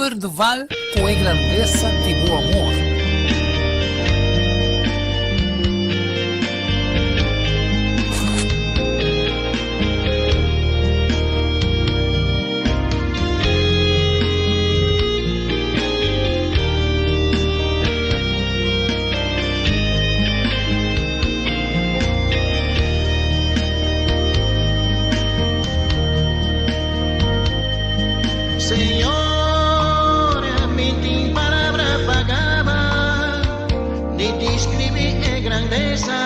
Gilbert Duval ku e grandesa di bo amor. Señor, mi tin palabra pa gaba, ni describí e grandeza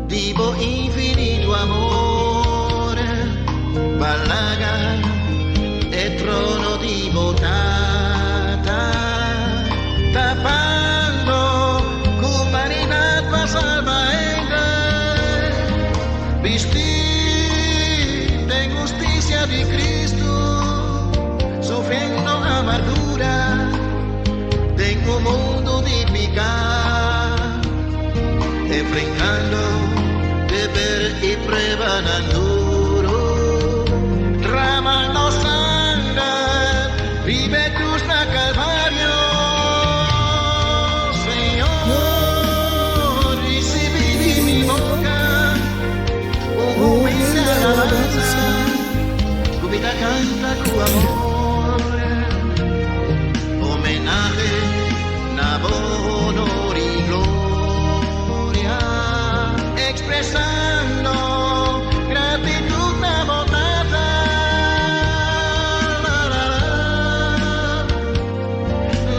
di bo infinito amor. Balaga e trono di bo Tata, tapando ku humanidad pa salba hende. Bistí den husticia di Cristo, sufriendo amargura den un mundo di picá, enfrentando deber y pruebanan duro, dramando sanger riba e cruz na Calvario. Señor, ricibí di mi boca un humilde alabanza, cu mi ta canta cu amor, homenahe na bo honor y gloria, expresando gratitud na bo Tata. La, la, la,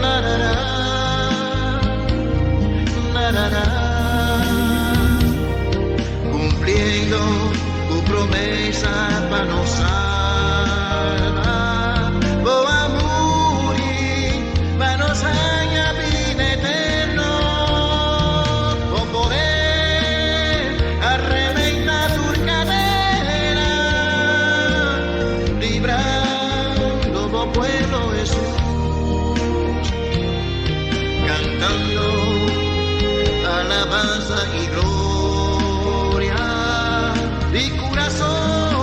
la, la, la, la, la, la. Cumpliendo tu promesa pa nos salva, bo a muri pa nos haña bida eterno, bo poder a rebenta tur cadena, librando bo pueblo Jesús, cantando alabanza y gloria. Di corazón,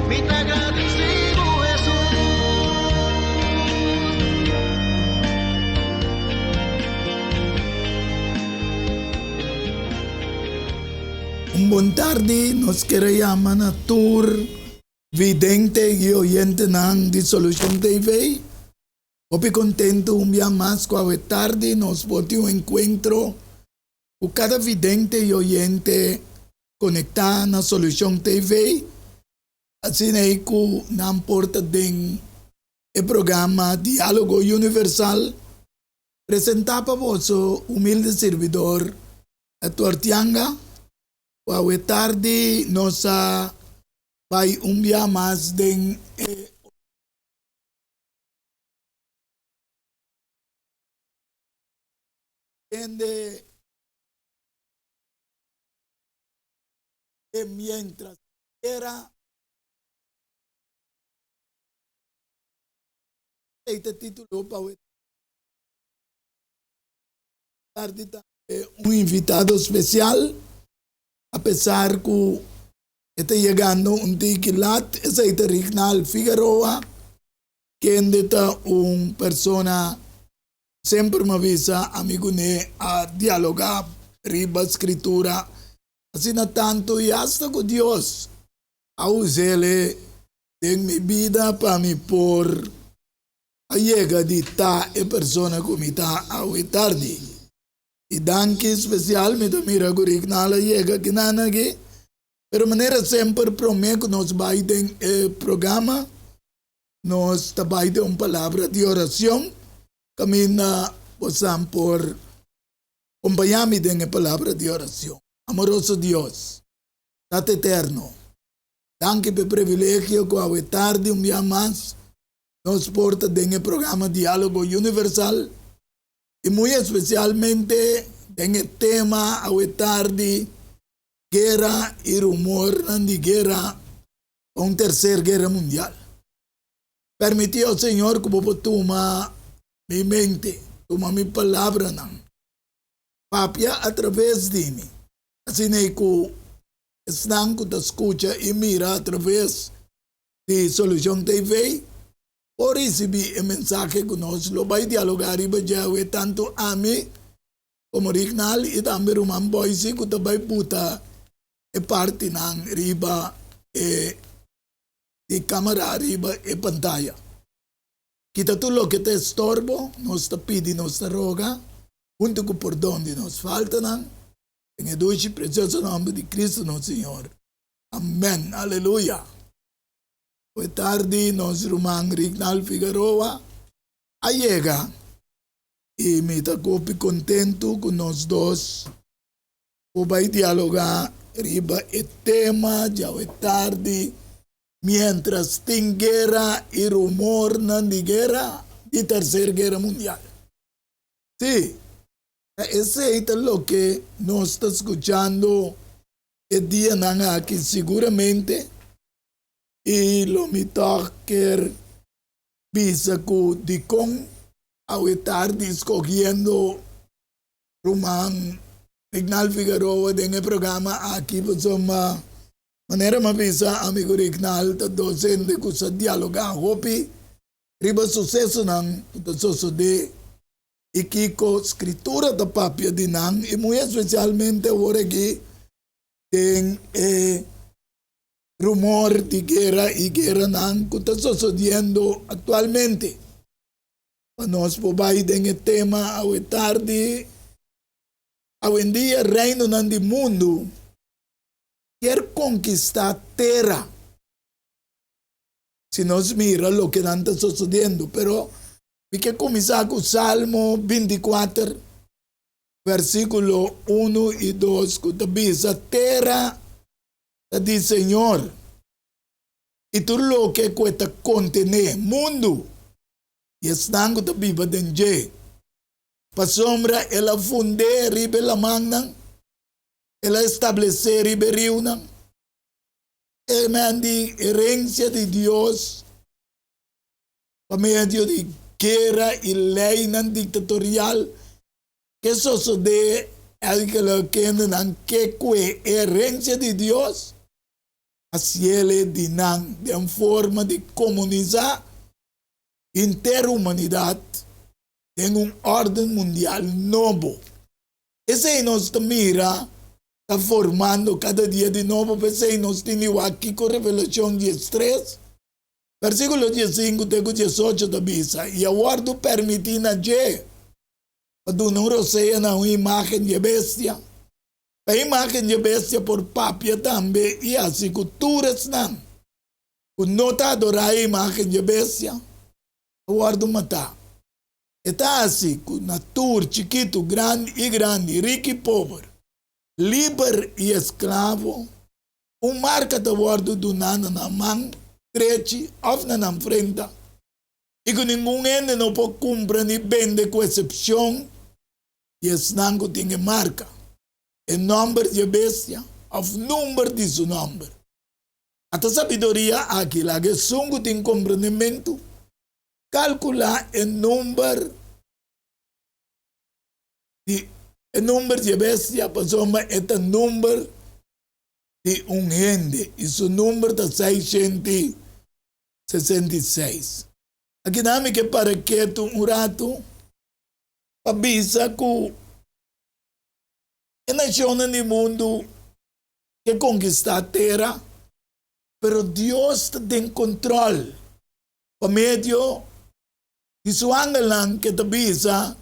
mi te agradecido Jesús. Un bon tardi, nos kier yama na tur vidente y oyentenan di Solucion TV. Hopi contento un bia mas cu awe tardi nos por tin un encuentro cu cada vidente y oyente conecta na Solucion TV. Asina ey cu nan por ta den e programa Dialogo Universal presenta pa boso humilde sirbidor Edward Yanga. Cu awe tardi nos a bay un bia mas den e. Hende mientras era Ey ta titulo pa awe tardi tambe un invitado special apesar cu e ta yegando un tiki lat esey ta Rignal Figueroa kende ta un persona semper mi a bisa ami kuné a dialogá riba Skritura asina tantu i asta ku Dios a us'el den mi bida pa mi por a yega di ta e persona ku mi ta awe tardi. I danki spesial mi ta mira ku Rignal a yega kinan aki, pero manera semper promé ku nos bai den e programa Nos ta bai den un palabra di oracion caminda bosan por compaña mi den e palabra di oracion. Amoroso Dios, Tata Eterno, danki pa e privilegio cu awe tardi un bia mas nos por ta den e programa Dialogo Universal y muy especialmente den e tema awe tardi Guera y rumornan di guera. pa un tercer guera mundial. Permiti, oh Señor, cu bo por tuma mi mente, tuma mi palabranan, papia a traves di mi, asina ei cu esnan cu ta scucha y mira a traves di Solucion TV. por risibí e mensahe ku nos lo bai dialogá riba dje awe tantu ami komo Rignal i tambe ruman Boysie ku ta bai buta e partinan riba e di kamera riba e pantaya. Kita tur loke ta estorbo, nos ta pidi, nos ta roga, huntu ku pordon di nos faltanan, den e dushi i presioso nòmber di Kristu nos Señor. Amèn. Aleluya. Awe tardi nos ruman Rignal Figueroa a yega i mi ta kopi kontentu ku nos dos por bai dialogá riba e tema djawe tardi. Mientras tin guera y rumornan di guera di tercer guera mundial. Sí, ta esey ta loke nos ta scuchando e dianan aki siguramente y lo mi tog kier bisa cu dicon awe tardi scogiendo ruman Rignal Figueroa den e programa aki pasobra Manera mi a bisa, amigo Rignal ta docente cu sa dialoga hopi riba sucesonan cu ta sosode y kico Scritura ta papia di nan y muy especialmente awor aki den e rumor di guera y gueranan cu ta sosodiendo actualmente. Pa nos por bay den e tema awe tardi, awendia reinonan di mundo kier konkistá tera. Si nos mira loke nan ta sosodiendo. Pero mi ke kuminsá ku Salmo 24, versíkulo 1 i 2, ku ta bisa, Tera ta di Señor, i tur loke ku e ta kontené, mundu i esnan ku ta biba den dje. Pasobra el a fund'é riba e lamannan, El a establesé riba e riunan. E men di herensia di Dios pa medio di guera i leinan diktatorial ke sosodé elke kendenan ke kue e herensia di Dios hasiele di nan den forma di komunisá henter humanidat den un órden mundial nobo. Esei nos ta mira ta formando kada dia di nobo, p'esei nos tin di wak kiko Revelashon diestres, versíkulo diesinku te ku diesocho ta bisa, I a wòrdu pèrmití na dje pa duna un rosea na un imágen di e bestia, pa e imágen di e bestia por papia tambe i hasi ku tur esnan ku no ta adorá e imágen di e bestia ta wòrdu matá. E ta hasi ku na tur, chikitu, grandi i grandi, riku i pober, liber i esklavo, un marka ta wòrdu duná na nan man drechi òf na nan frenta, i ku ningun hende no por kumpra ni bende ku esepshon di esnan ku tin e marka, e nòmber di e bestia òf number di su nòmber. Ata sabiduria aki laga esun ku tin komprendementu Kalkulá e number di e number di e bestia pasobra e ta number di un hende i su number ta 666. Akinan mi ke para ketu un ratu pa bisa ku e nashonnan di mundu ke konkistá tera, pero Dios ta den kontrol. Pa medio di su angelnan ke ta bisa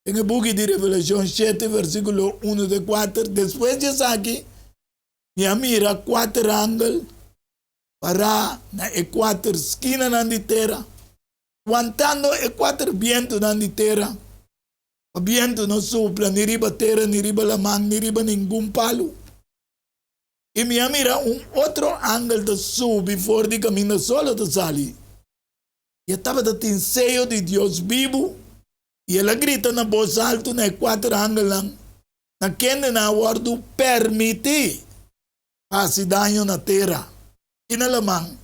den e buki di Revelashon shete versíkulo unu te kuater, Despues di esaki mi a mira kuater angel pará na e kuater skinanan di tera, wantando e kuater bientunan di tera, pa bientu no supla ni riba tera ni riba laman ni riba ningun palu. I mi a mira un otro angel ta subi for di kaminda solo ta sali. I e tabata tin seyo di Dios bibu, i el a grita na bos altu na e kuater angelnan, na kende nan a wòrdu pèrmití pa hasi daño na tera i na laman,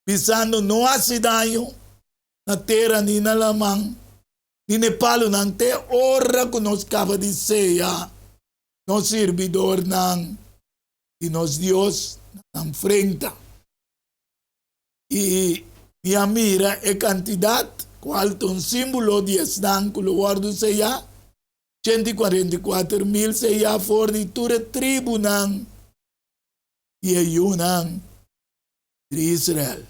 bisando, No hasi daño na tera ni na laman ni na e palunan te ora ku nos kaba di seya nos sirbidornan di nos Dios na nan frenta. I. Mi a mira e kantidat, kual ta un símbolo di esnan ku lo wòrdu seyá, 144.000 seyá for di tur e tribunan di e yunan di Israel.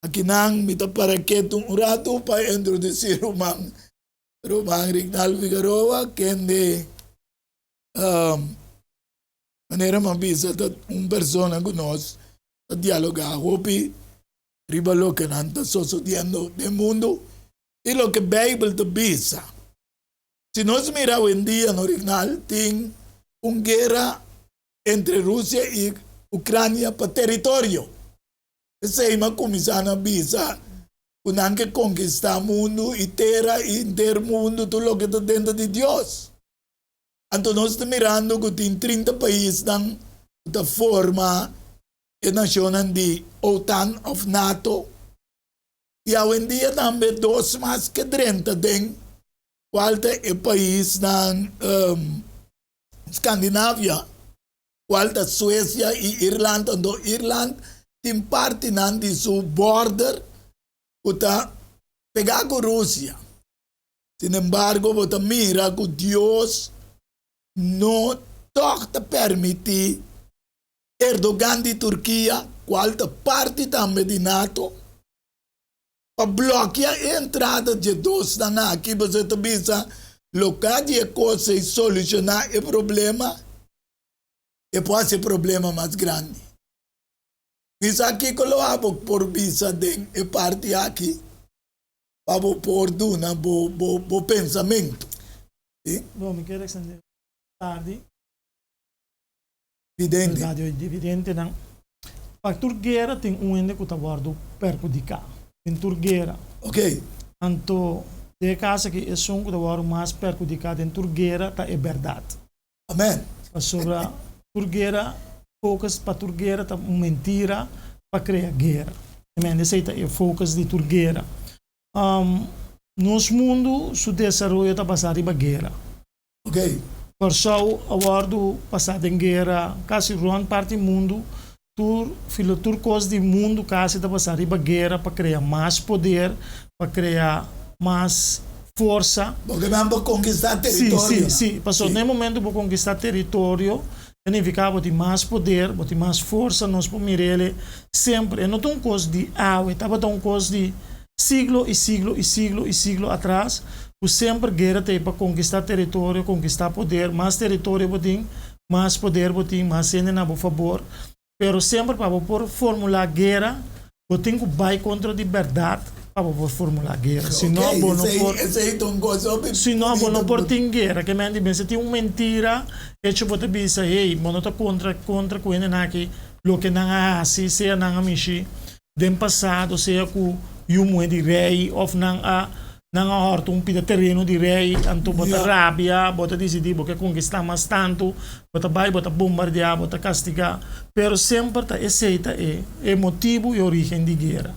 Akinan mi ta para ketu un ratu pa introdusí ruman ruman Rignal Figueroa, kende um, manera mi a bisa ta un persona ku nos ta dialogá hopi riba loke nan ta sosodiendo den mundu i loke Beibel ta bisa. Si nos mira awendia no Rignal tin un guera entre Rusia i Ucrania pa teritorio. Esei mi a kuminsá na bisa ku nan ke konkistá mundu i tera i henter mundu tur loke ta dentro di Dios. Anto nos ta mirando ku tin 30 paisnan ku ta forma e nashonnan di OTAN òf NATO. I awendia tambe dos mas ke drenta den kual ta e paisnan Skandinavia, kual ta Suesia i Irland. Anto Irland tin partinan di su border ku ta pegá ku Rusia. Sin embargo, bo ta mira ku Dios no tòg ta permití Erdogan di Turkia, kual ta parti tambe di nato, pa blòkia e entrada dje dosnan aki. Pasobra e ta bisa loka di e kos ei solushoná e problema, e por hasi e problema mas grandi. Mi sa kiko lo abo por bisa den e parti aki. Pa bo por duna bo bo bo pensamentu. Si. Bon, mi kier extender tardi. Vidente. Radio dividentenan. Pa tur guera tin un hende ku ta wòrdu perhudiká. Den tur guera. Ok. Anto, den e kas aki esun ku ta wòrdu mas perhudiká den tur guera ta e bèrdat. Amen. Pasobra tur guera, focus pa tur guera ta un mentira pa crea guera. Amen. Esey ta e focus di tur guera. Nos mundo su desaroyo ta basa riba guera. Ok. Kòrsou a wòrdu pasá den guera kasi rònt parti mundu. Tur filo tur kos di mundu kasi ta basá riba guera pa krea mas poder, pa krea mas forsa. Bo ke nan pa konkistá teritorio. Sí, sí, sí. Pasobra na e momento bo konkistá teritorio, ta nifiká bo tin mas poder, bo tin mas forsa. Nos por mir'el semper. E no ta un kos di awe, tabata un kos di siglo i siglo i siglo i siglo atras, ku semper guera ta ei pa konkistá teritorio, konkistá poder. Mas teritorio bo tin, Mas poder bo tin, mas hende na bo fabor. Pero semper pa bo por formulá guera, bo tin ku bai kontra di bèrdat pa bo por formulá guera. Si no, bo no por, si no, bo no por tin guera. Ke men di mester tin un mentira, hecho bo ta bisa, hey, bo no ta kontra kontra ku hendenan aki, loke nan a hasi, sea nan a mishi den pasado, sea ku yu muhé di rei òf nan a Nan a hòrta un pida tereno di rei, anto bo ta rabia, bo ta disidí bo ke konkistá mas tantu, bo ta bai, bo ta bombardiá, bo ta kastigá. Pero semper ta esei ta e e motibu i orígen di guera.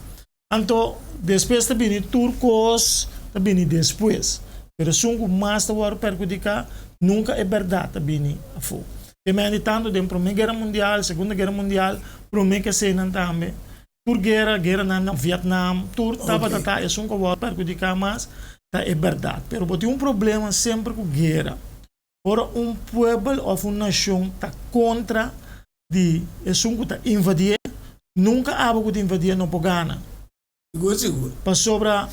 Anto despues ta bini tur kos ta bini despues. Pero esun ku mas ta wòrdu perhudiká, nunka e bèrdat ta bini afó. Te mende tantu den Promé Guera Mundial, Segundo Guera Mundial, promé ke eseinan tambe. Tur guera, gueranan na Vietnam, tur tabata ta esun ku a wòrdu perhudiká mas, ta e bèrdat. Pero bo tin un problema semper ku guera. Ora un puebel òf un nashon ta kontra di esun ku ta invadié, nunka abo ku ta invadié no por gana. Sigur, sigur. Pasobra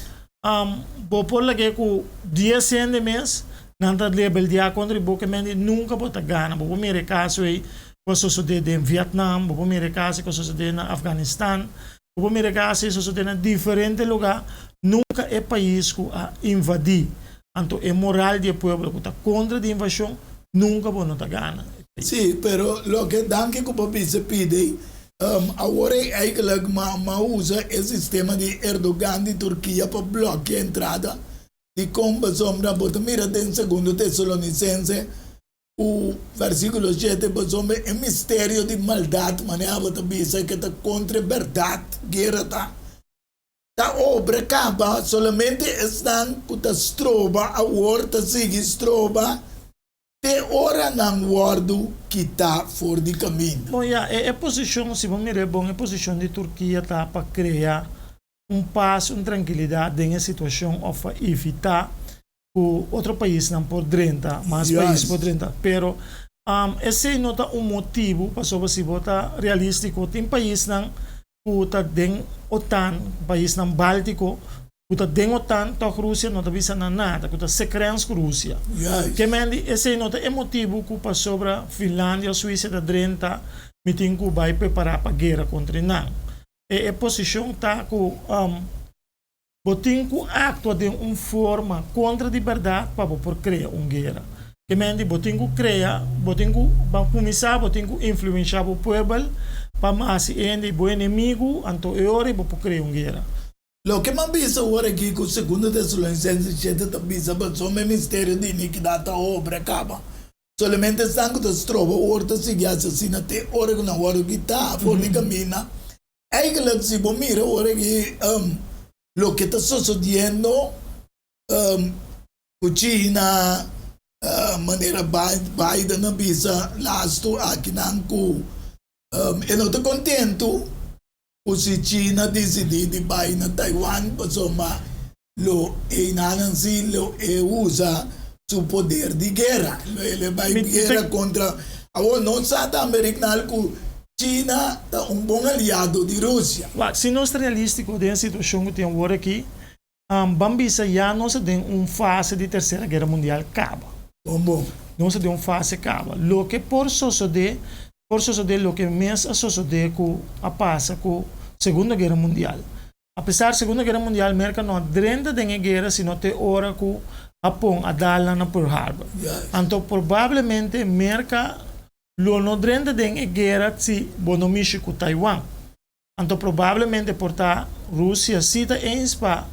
bo por lag'é ku dies hende mes, nan ta rebeldiá kontra di bo, ke men di nunka bo ta gana. Bo por mira e kaso ei ku a sosodé den Vietnam, bo por mira e kaso ku a sosodé na Afganistan, bo por mira e kaso ei sosodé na diferente lugá. Nunka e pais ku a invadí, anto e moral di e pueblo ku ta kontra di invashon, nunka bo no ta gana. Sí, pero loke danki ku bo bisa pidi, awor ei eigenlijk ma usa e sistema di Erdogan di Turkia pa blòkia entrada Dikon? Pasobra bo ta mira den Segundo Tesalonisense ku versíkulo shete, pasobra e misterio di maldat, manera bo ta bisa ke ta kontra e bèrdat, guera ta ta obra kaba, solamente esnan ku ta stroba awor ta sigui stroba te ora nan wòrdu kitá for di kaminda. Bon, ya, e posishon, si bo mira e bon, e posishon di Turkia ta pa krea. un pas, un trankilidat den e situashon òf pa evitá ku otro paisnan por drenta, mas pais por drenta. Pero esei no ta un motibu pasobra si bo ta realístiko tin paisnan ku ta den OTAN, paisnan Báltiko ku ta den OTAN tòg Rusia no ta bisa nan nada, ku ta sekrens ku Rusia. Ke men di esei no ta e motibu ku pasobra Finlandia o Suisia ta drenta mi tin ku bai prepará pa guera kontra nan. E posishon ta ku bo tin ku aktua den un forma kontra di bèrdat pa bo por krea un guera. Ke men di bo tin ku krea, bo tin ku pa kuminsá bo tin ku influenshá bo puebel pa hasi hende bo enemigu, anto e ora ei bo por krea un guera. Loke m'a bisa ora aki ku Segundo Tesalonisenses shete ta bisa pasobra e misterio di inikidat ta obra kaba. Solamente esnan ku ta stroba ora ta sigui hasi asina te ora ku nan wòrdu kitá for di kaminda. Eigenlijk si bo mira ora aki loke ta sosodiendo ku China, manera Biden a bisa lastu akinan ku e no ta kontentu ku si China disidí di bai na Taiwan pasobra lo einanan si lo e usa su poder di guera, lo e bai guera kontra. Awor nos sa tambe Rignal ku China ta un bon aliado di Rusia. Wak, si nos ta realístiko den e situashon ku tin awor aki, ban bisa ya nos ta den un fase di Tersera Guera Mundial kaba. Bon bon. Nos ta den un fase kaba. Loke por sosodé, por sosodé loke mes a sosodé ku a pasa ku Segunda Guera Mundial. Apesar Segunda Guera Mundial Merka no a drenta den e guera sino te ora ku Hapon a dal nan na Pearl Harbor. Anto probablemente Merka lo no drenta den e guera si bo no mishi ku Taiwan. Anto probablemente por ta Rusia si ta eens pa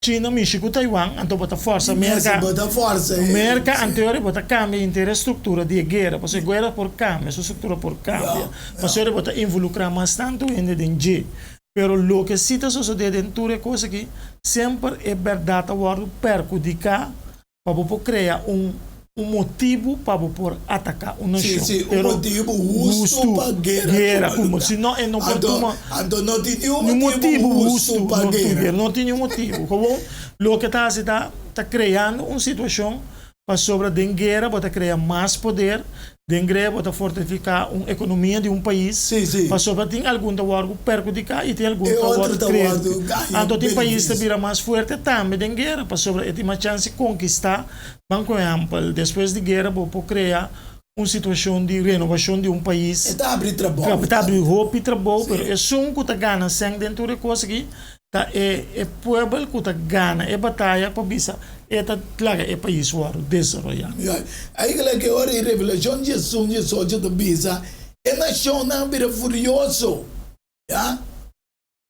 China mishi ku Taiwan, anto bo ta forsa Merka. Bo ta forsa e. Merka anto bo ta kambia henter e struktura di e guera, pasobra e guera por kambia, su struktura por kambia. Pasobra bo ta involukrá mas tantu hende den dje. Pero loke si ta sosodé den tur e kos aki, semper e bèrdat ta wòrdu perhudiká pa bo por krea un un motibu pa bo por ataká un nashon. Sí, sí, un motibu hustu pa guera guera tuma lugar. Si no, e no por tuma. Anto no tin niun motibu hustu pa guera. No tin niun motibu. Gewoon loke ta hasi ta ta kreando un situashon pasobra den guera bo ta krea mas poder, den guera bo ta fortifiká un ekonomia di un pais. Sí, sí. Pasobra tin algun ta wòrdu perhudiká i tin algun E ta otro wòrdu ta krea. wòrdu gaña Anto tin pais ta benefisio. bira mas fuerte tambe den guera pasobra e tin mas chans di konkistá. Ban ku ehèmpel, despues di guera bo por krea un situashon di renovashon di un pais. E ta abri trabou. E ta abri hopi trabou, pero esun ku ta gana sèn den tur e kos aki ta e e puebel ku ta gana e bataya pa bisa e ta laga e pais wòrdu desaroyá. Ya, eigenlijk e ora ei Revelashon diesun diesocho ta bisa, E nashonnan a bira furioso. Ya,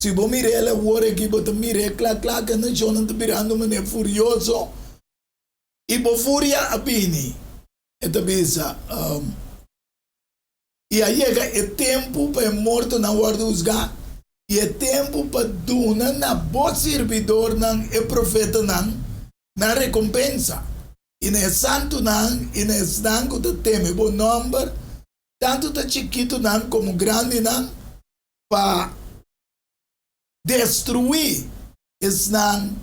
si bo mira el awor aki bo ta mira e kla kla ku e nashonnan ta birando manera furioso. I bo furia a bini, e ta bisa, i a yega e tempu pa e mortonan wòrdu husgá, i e tempu pa duna na bo sirbidornan, e profetanan, nan rekompensa, i na e santunan i na esnan ku ta teme bo nòmber, tantu ta chikitunan komo grandinan, pa destruí esnan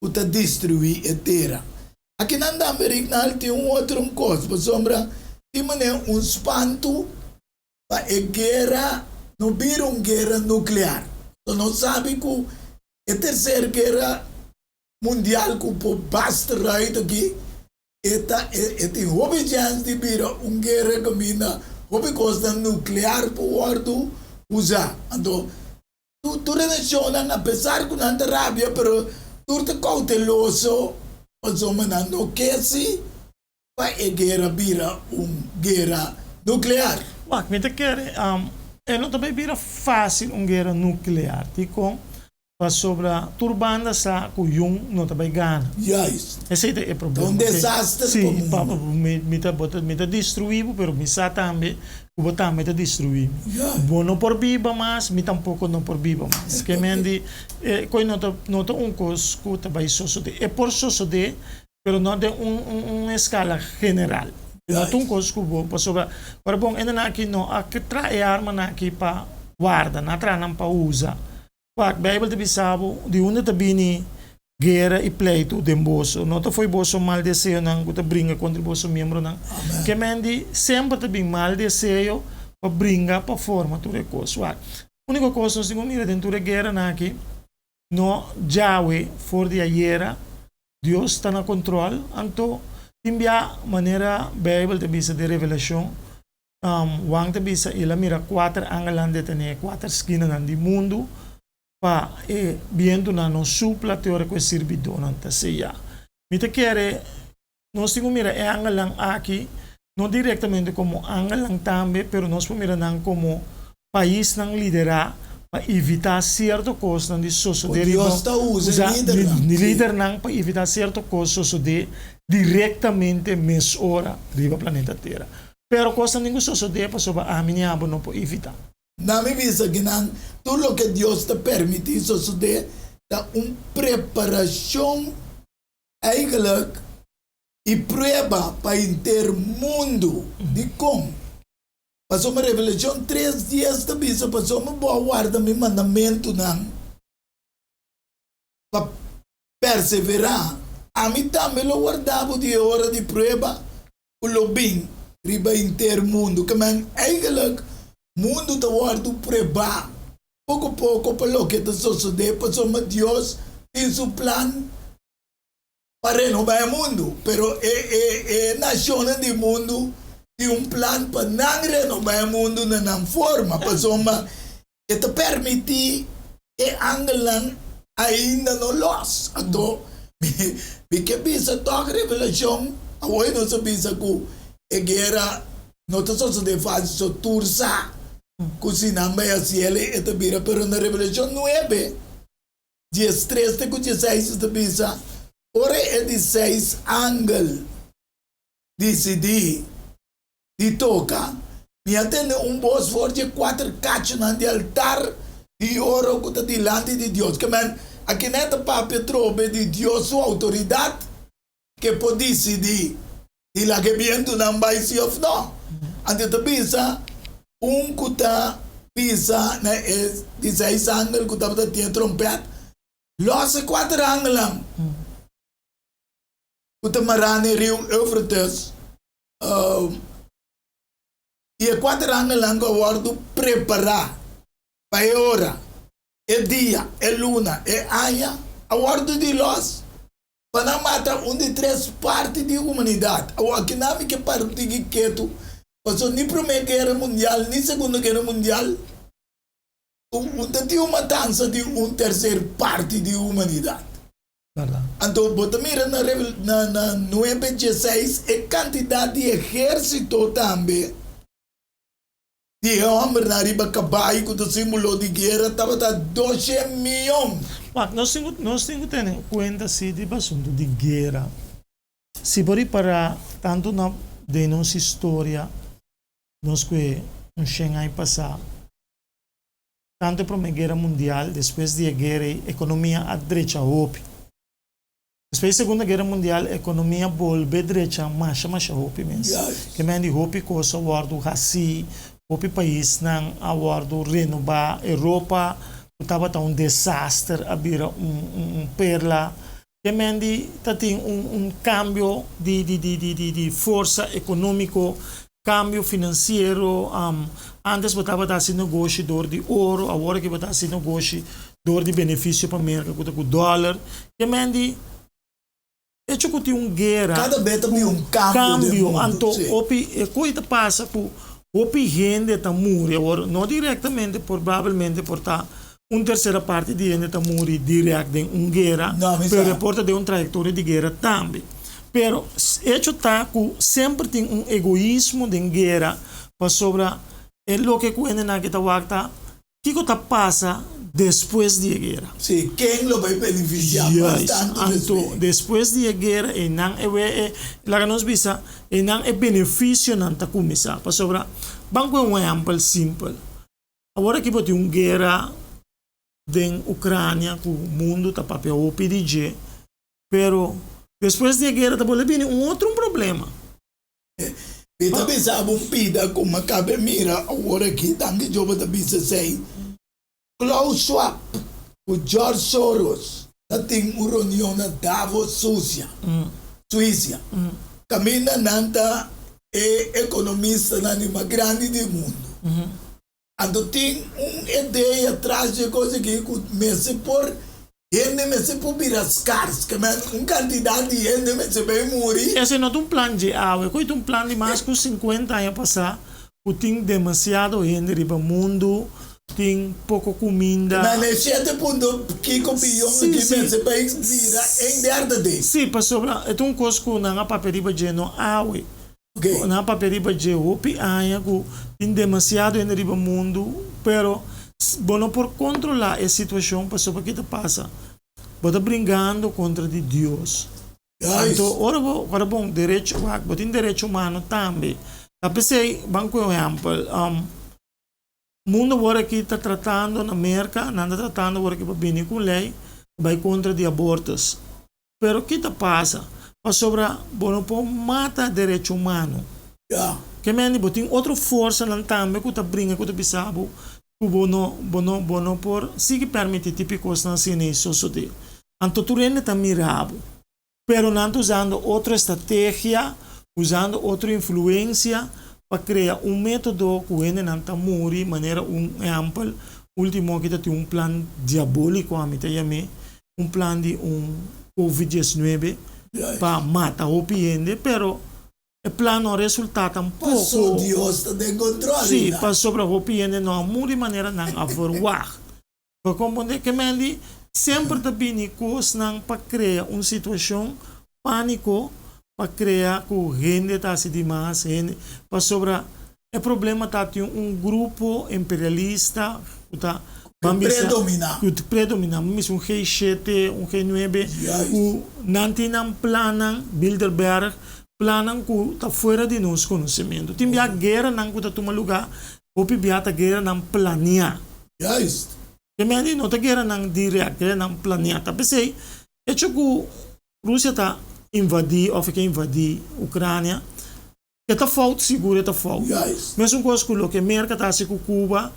ku ta destruí e tera. Akinan tambe Rignald tin un otro un kos, pasobra tin manera un spantu pa e guera no bira un guera nuklear. So nos sabi ku e terser guera mundial ku por basta ruit aki, e ta e tin hopi chèns di bira un guera kaminda hopi kosnan nuklear por wòrdu usá. Anto Tur e nashonnan, apesar ku nan ta rabia, pero tur ta kouteloso pasobra nan no ke si pa e guera bira un guera nuklear. Wak, mi ta kere e no ta bai bira fásil un guera nuklear. Dikon? Pasobra tur banda sa ku yun no ta bai gana. Juist. Esei ta e problema. Ta un desaster pa Sí, mundu. mi ta, mi ta destruí bo, pero mi sa tambe ku bo tambe ta destruí mi. Juist. Bo no por biba mas, mi tampoko no por biba mas. Ke men di, e koi no ta, no ta un kos ku ta bai sosodé. E por sosodé, pero no den un, un, un eskala general. No ta un Juist. kos ku bo, pasobra, ora bon, hendenan aki no a traha e armanan aki pa warda, nan a traha nan pa usa. Wak, Beibel ta bisa bo, di unda ta bini guera i pleitu den boso? No ta fo'i boso mal deseonan ku ta bringa kontra boso miembronan? Ke men di, semper ta bin mal deseo pa bringa pa forma tur e kos. Wak, úniko kos nos tin ku mira den tur e gueranan aki, no djawe for di ayera, Dios ta na kontrol, anto tin bia manera Beibel ta bisa den Revelashon, Juan ta bisa el a mira kuater angelnan detené e kuater skinanan di mundu pa e bientunan no supla te ora ku e sirbidónan ta seyá. Mi ta kere nos tin ku mira e angelnan aki no direktamente komo angelnan tambe, pero nos por mira nan komo paisnan liderá pa evitá sierto kosnan di sosodé riba Dios ta usa e lidernan. Lidernan pa evitá sierto kos sosodé direktamente mesora riba planeta Tera. Pero kosnan tin ku sosodé pasobra ami ni abo no por evitá. Na mi bisa ki nan tur loke Dios ta permití sosodé ta un preparashon eigenlijk i prueba pa henter mundu. Dikon? Pasobra Revelashon tres dies ta bisa, Pasobra bo a warda mi mandamentunan pa perseverá, ami tambe lo warda bo di e ora di prueba ku lo bin riba henter mundu. Ke men eigenlijk mundu ta wòrdu pruebá poko poko pa loke ta sosodé, pasobra Dios tin su plan pa renobá e mundu, pero e e e nashonnan di mundu tin un plan pa nan renobá e mundu na nan forma, pasobra e ta permití e angelnan ainda no lòs. Anto mi mi ke bisa tòg Revelashon, awor nos a bisa ku e guera no ta sosodé fásil, so tur sa ku si nan bai hasiel e ta bira, pero na Revelashon nuebe 13 te ku 16 ta bisa, Ora e di seis angel disidí di toka, mi a tende un bos for dje kuater kachunan di altar di oro ku ta dilanti di Dios. Ke men, aki nan e ta papia trobe di Dios su outoridat ke por disidí di laga e bientunan bai si òf nò. Anto e ta bisa, Un ku ta bisa na e di seis angel ku tabata tin e trompèt, Lòs e kuater angelnan ku ta mará na e riu Eufrates, i e kuater angelnan ku a wòrdu prepará pa e ora, e dia, e luna, e aña, a wòrdu di lòs. Pa nan mata un di tres parti di humanidat. Awor aki nan mi ke para un tiki ketu, pasobra ni Promé Guera Mundial ni Segundo Guera Mundial un ta tin un matansa di un terser parti di humanidat. Anto bo ta mira na na na nuebe dieseis e kantidat di ehérsito tambe. Di e hòmbernan riba kabai ku ta símbolo di guera tabata doshe mion. Wak, nos tin ku nos tin ku tene kuenta si di asuntu di guera. Si bo ripará tantu na den nos historia, nos ku e un shen aña pasá, tantu e Promé Guera Mundial, despues di e guera ei, ekonomia a drecha hopi. Despues di Segunda Guera Mundial ekonomia bolbe drecha masha masha hopi mes. Ke men di hopi kos a wòrdu hasí, hopi paisnan a wòrdu renobá, Europa ku tabata un desaster a bira un un perla. Ke men di ta tin un un kambio di di di di di di forsa ekonómiko, kambio finansiero, antes bo tabata hasi negoshi dor di oro, awor aki bo ta hasi negoshi dor di benefisio pa Merka ku ta ku dòler. Ke men di echo ku tin un guera, Kada bes ta bin un kambio den mundu, anto hopi e kos ta pasa ku hopi hende ta muri awor, no direktamente probablemente por ta un tersera parti di hende ta muri dirèkt den un guera, pero e por ta den un trayektoria di guera tambe. Pero echo ta ku semper tin un egoismo den guera pasobra e loke ku hendenan aki ta wak ta kiko ta pasa despues di e guera. Sí, ken lo bai benefisiá mas tantu despues. Anto despues di e guera einan e we e laga nos bisa einan e benefisionan ta kuminsá pasobra ban ku un ehèmpel simpel. Awor aki bo tin un guera den Ucrania cu mundo ta papia hopi di dje, pero despues di e guera ta bolbe bini un otro un problema. Mi ta bisa bo un pida cu mi a cabe mira awor aki, danki Jobo ta bisa esey, Klaus Schwab. Ku George Soros ta tin un reunion na Davos, Susia, Suisia, kaminda nan ta e ekonomistanan di mas grandi di mundu. Anto tin un idea tras di e kos aki ku mester por hende mester por bira skars, ke men un kantidat di hende mester bai muri. Esei no ta un plan dje awe, koe ta un plan di mas ku sinkuenta aña pasá ku tin demasiado hende riba mundu, tin poko kuminda. Nan e shete punto kiko biyon aki mester bai bira en derde den. Sí, pasobra e ta un kos ku nan a papia riba dje no awe. Nan a papia riba dje hopi aña ku tin demasiado hende riba mundu, pero bo no por kontrolá e situashon pasobra ki ta pasa? Bo ta bringando kontra di Dios. Anto ora bo ora bon derecho wak bo tin derecho humano tambe. Ta p'esei ban ku un ehèmpel mundo awor aki ta tratando na Merka nan ta tratando awor aki pa bini ku un lei pa bai kontra di abortus. Pero ki ta pasa? Pasobra bo no por mata derecho humano. Ke mende bo tin otro forsanan tambe ku ta bringa ku ta bisa bo ku bo no bo no bo no por sigui permiti tipo kosnan asina ei sosode. Anto tur hende ta mira bo. Pero nan ta usando otro estrategia, usando otro influencia pa crea un metodo cu hendenan ta muri, manera un ehempel, ultimo aki ta tin un plan diabolico ami ta yam'e, un plan di un covid diesnuebe pa mata hopi hende, pero e plan no a resulta tampoco. Paso Dios ta den control. Si, pasobra hopi hende no a muri manera nan a verwagt. Bo komprondé? Ke men di semper ta bini kosnan pa krea un situashon pániko, pa krea ku hende ta hasi dimas, hende, pasobra e problema ta tin un grupo imperialista ku ta ban bisa Predominá. ku ta predominá, ban bisa un G shete, un G nuebe, ku nan tin nan plannan, Bilderberg, plannan ku ta fuera di nos konosementu. Tin bia gueranan ku ta tuma lugá Hopi bia ta gueranan planiá. Juist. Te mende no ta gueranan direct, gueranan planiá. Ta p'esei, echo ku Rusia ta invadí òf e ke invadí Ucrania, e ta fout, sigur e ta fout. Juist. Mesun kos ku loke Merka ta hasi ku Cuba,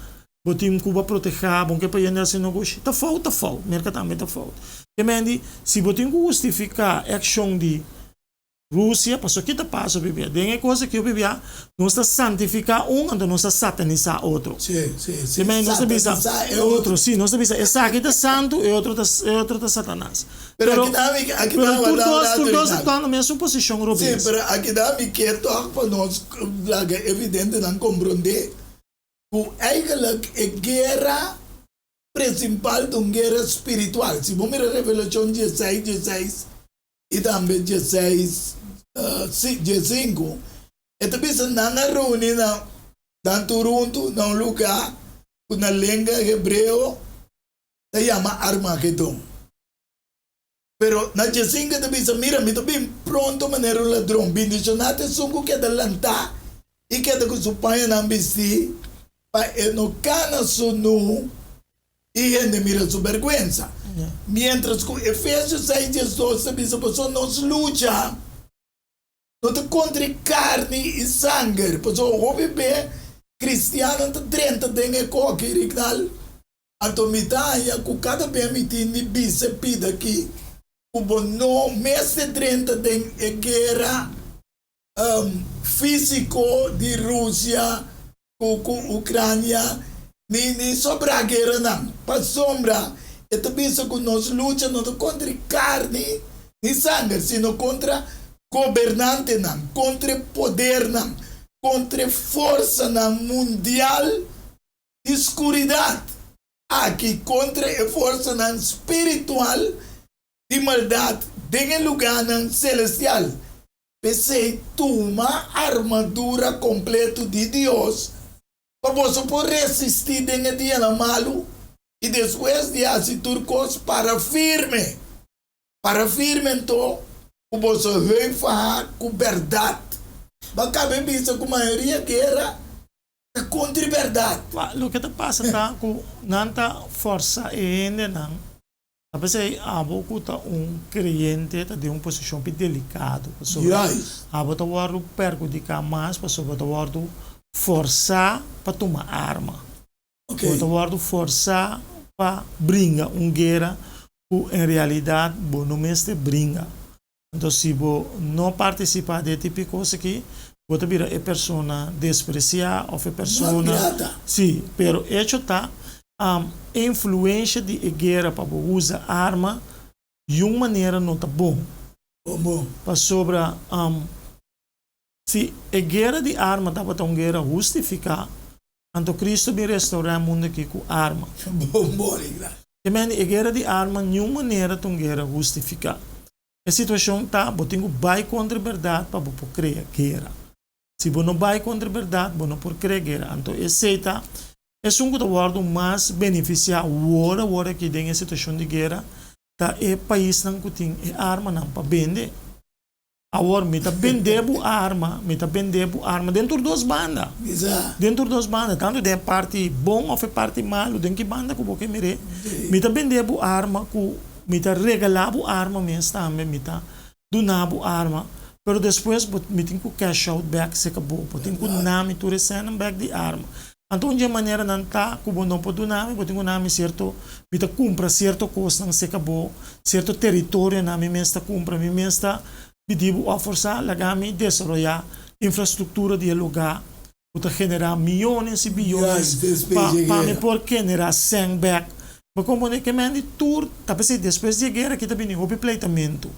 bo tin Cuba protehá, bo no ke pa hende hasi negoshi. Ta fout, ta fout. Merka tambe ta fout. Te mende, si bo tin ku hustifiká e akshon di Rusia, pasobra ki ta pasa hopi bia? Den e kos aki hopi bia nos ta santifiká un anto nos ta satanisá otro. Sí, sí, sí. Nos ta bisa Satanisá e otro. Sí, nos ta bisa esaki ta santu, e otro ta e otro ta Satanas. Pero Pero aki nan mi aki pero nan tur wardá dos un tur rato dos ta Rinaldo. tòg na mesun posishon Sí, robes. pero aki nan mi ke tòg pa nos laga evidentenan komprondé ku eigenlijk e guera prinsipal ta un guera spiritual. Si bo mira Revelashon dieseis dieseis i tambe dieseis, sí, diesinku, e ta bisa nan a reuni na nan tur huntu na un lugá ku na lenga hebreo ta yama Armagedon. Pero na diesinku e ta bisa, Mira, mi ta bin pronto manera un ladron. Bindishoná ta esun ku keda lantá i keda ku su pañanan bistí, pa e no kana sunú i hende mira su bèrgwensa. Miéntras ku Efesios seis diesdos ta bisa pasobra nos lucha no ta kontra e karni i sanger, pasobra hopi be kristiannan ta drenta den e koki rignal, anto mi ta haña ku kada be mi tin di bisa e pida aki ku bo no mester drenta den e guera físiko di Rusia ku ku Ucrania ni ni sobra gueranan pasobra e ta bisa ku nos lucha no ta kontra e karni ni sanger sino kontra gobernantenan, kontra e podernan, kontra e forsanan mundial di skuridat aki, kontra e forsanan spiritual di maldat den e lugánan selestial. P'esei, tuma armadura kompletu di Dios pa boso por resistí den e dianan malu i despues di hasi tur kos, para firme. Para firme anto, ku boso heup fahá ku bèrdat. Bo a kaba e bisa ku mayoria guera ta kontra e bèrdat. Loke ta pasa ta ku nan ta fòrsa e hendenan. Ta p'esei abo ku ta un kreyente ta den un posishon pi delikado, pasobra abo ta wòrdu perhudiká mas pasobra bo ta wòrdu fòrsá pa tuma arma. Bo ta wòrdu fòrsá. Pa bringa un guera ku en realidat bo no mester bringa. Anto si bo no partisipá den e tipo di kos aki, bo ta bira e persona despresiá òf e persona. Sí, pero echo ta, e influensha di e guera pa bo usa arma di un manera no ta bon. Pasobra si e guera di arma tabata un guera hustifiká, anto Cristo bin restaurá e mundu aki ku arma. Te mende e guera di arma niun manera ta un guera hustifiká. E situashon ta, bo tin ku bai kontra e bèrdat pa bo por krea guera. Si bo no bai kontra e bèrdat, bo no por krea guera. Anto esei ta esun ku ta wòrdu mas benefisiá wor awor aki den e situashon di guera, ta e paisnan ku tin e armanan pa bende. Awor mi ta bende bo arma, mi ta bende bo arma den tur dos banda. Den tur dos banda, tantu den e parti bon of e parti malu, den ki banda ku bo ke mir'é. Mi ta bende bo arma ku mi ta regalá bo arma mes tambe, mi ta duna bo arma, pero despues bo mi tin ku cash out bèk serka bo, bo tin ku na mi tur e sènnan bèk di arma. Anto un dje maneranan ta ku bo no por duna mi, bo tin ku na mi sierto, mi ta kumpra sierto kosnan serka bo, sierto teritorionan mi mes ta kumpra, mi mes ta pidi bo òf forsá laga mi desaroyá infrastruktura di e lugá ku ta generá miyones i biyones pa pa mi por generá sèn bèk. Bo komprondé ke men di tur ta p'esei despues di e guera aki ta bini hopi pleitamentu.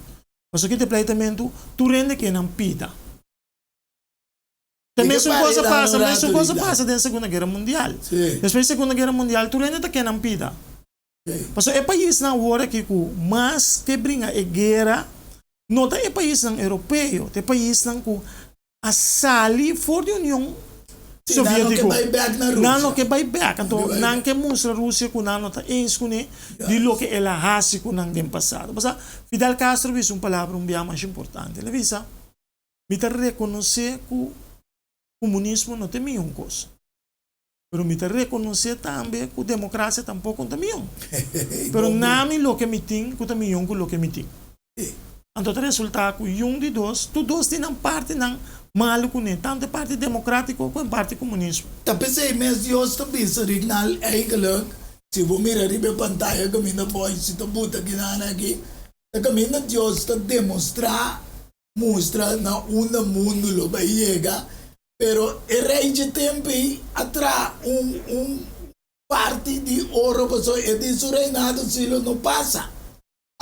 Pasobra ki ta e pleitamentu? Tur hende ke nan pida. Ta mesun kos a pasa, mesun kos a pasa den Segunda Guera Mundial. Despues di Segunda Guera Mundial tur hende ta ke nan pida. Pasobra e paisnan awor aki ku mas ke bringa e guera no ta e paisnan europeo, ta e paisnan ku a sali for di Union Sovietiko. Nan no ke bai bek. Anto nan ke mustra Rusia ku nan no ta eens kuné di loke el a hasi ku nan den pasado. Pasobra Fidel Castro a bisa un palabra un bia masha importante. El a bisa. Mi ta rekonosé ku komunismo no ta e mihó kos, pero mi ta rekonosé tambe ku demokrasia tampoko no ta mihó. Pero na mi loke mi tin ku ta mihó ku loke mi tin. Anto ta resultá ku yun di dos, tur dos tin nan partinan malu kuné, tantu e parti demokratiko ku e parti komunismo. Ta p'esei mes Dios ta bisa Rignal eigenlijk, si bo mira riba e pantaya kaminda boys ta buta kinan aki, ta kaminda Dios ta demostrá mustra na unda mundu lo bai yega, pero e rei dje tempu ei a traha un un parti di oro pasobra e di su reinado si lo no pasa.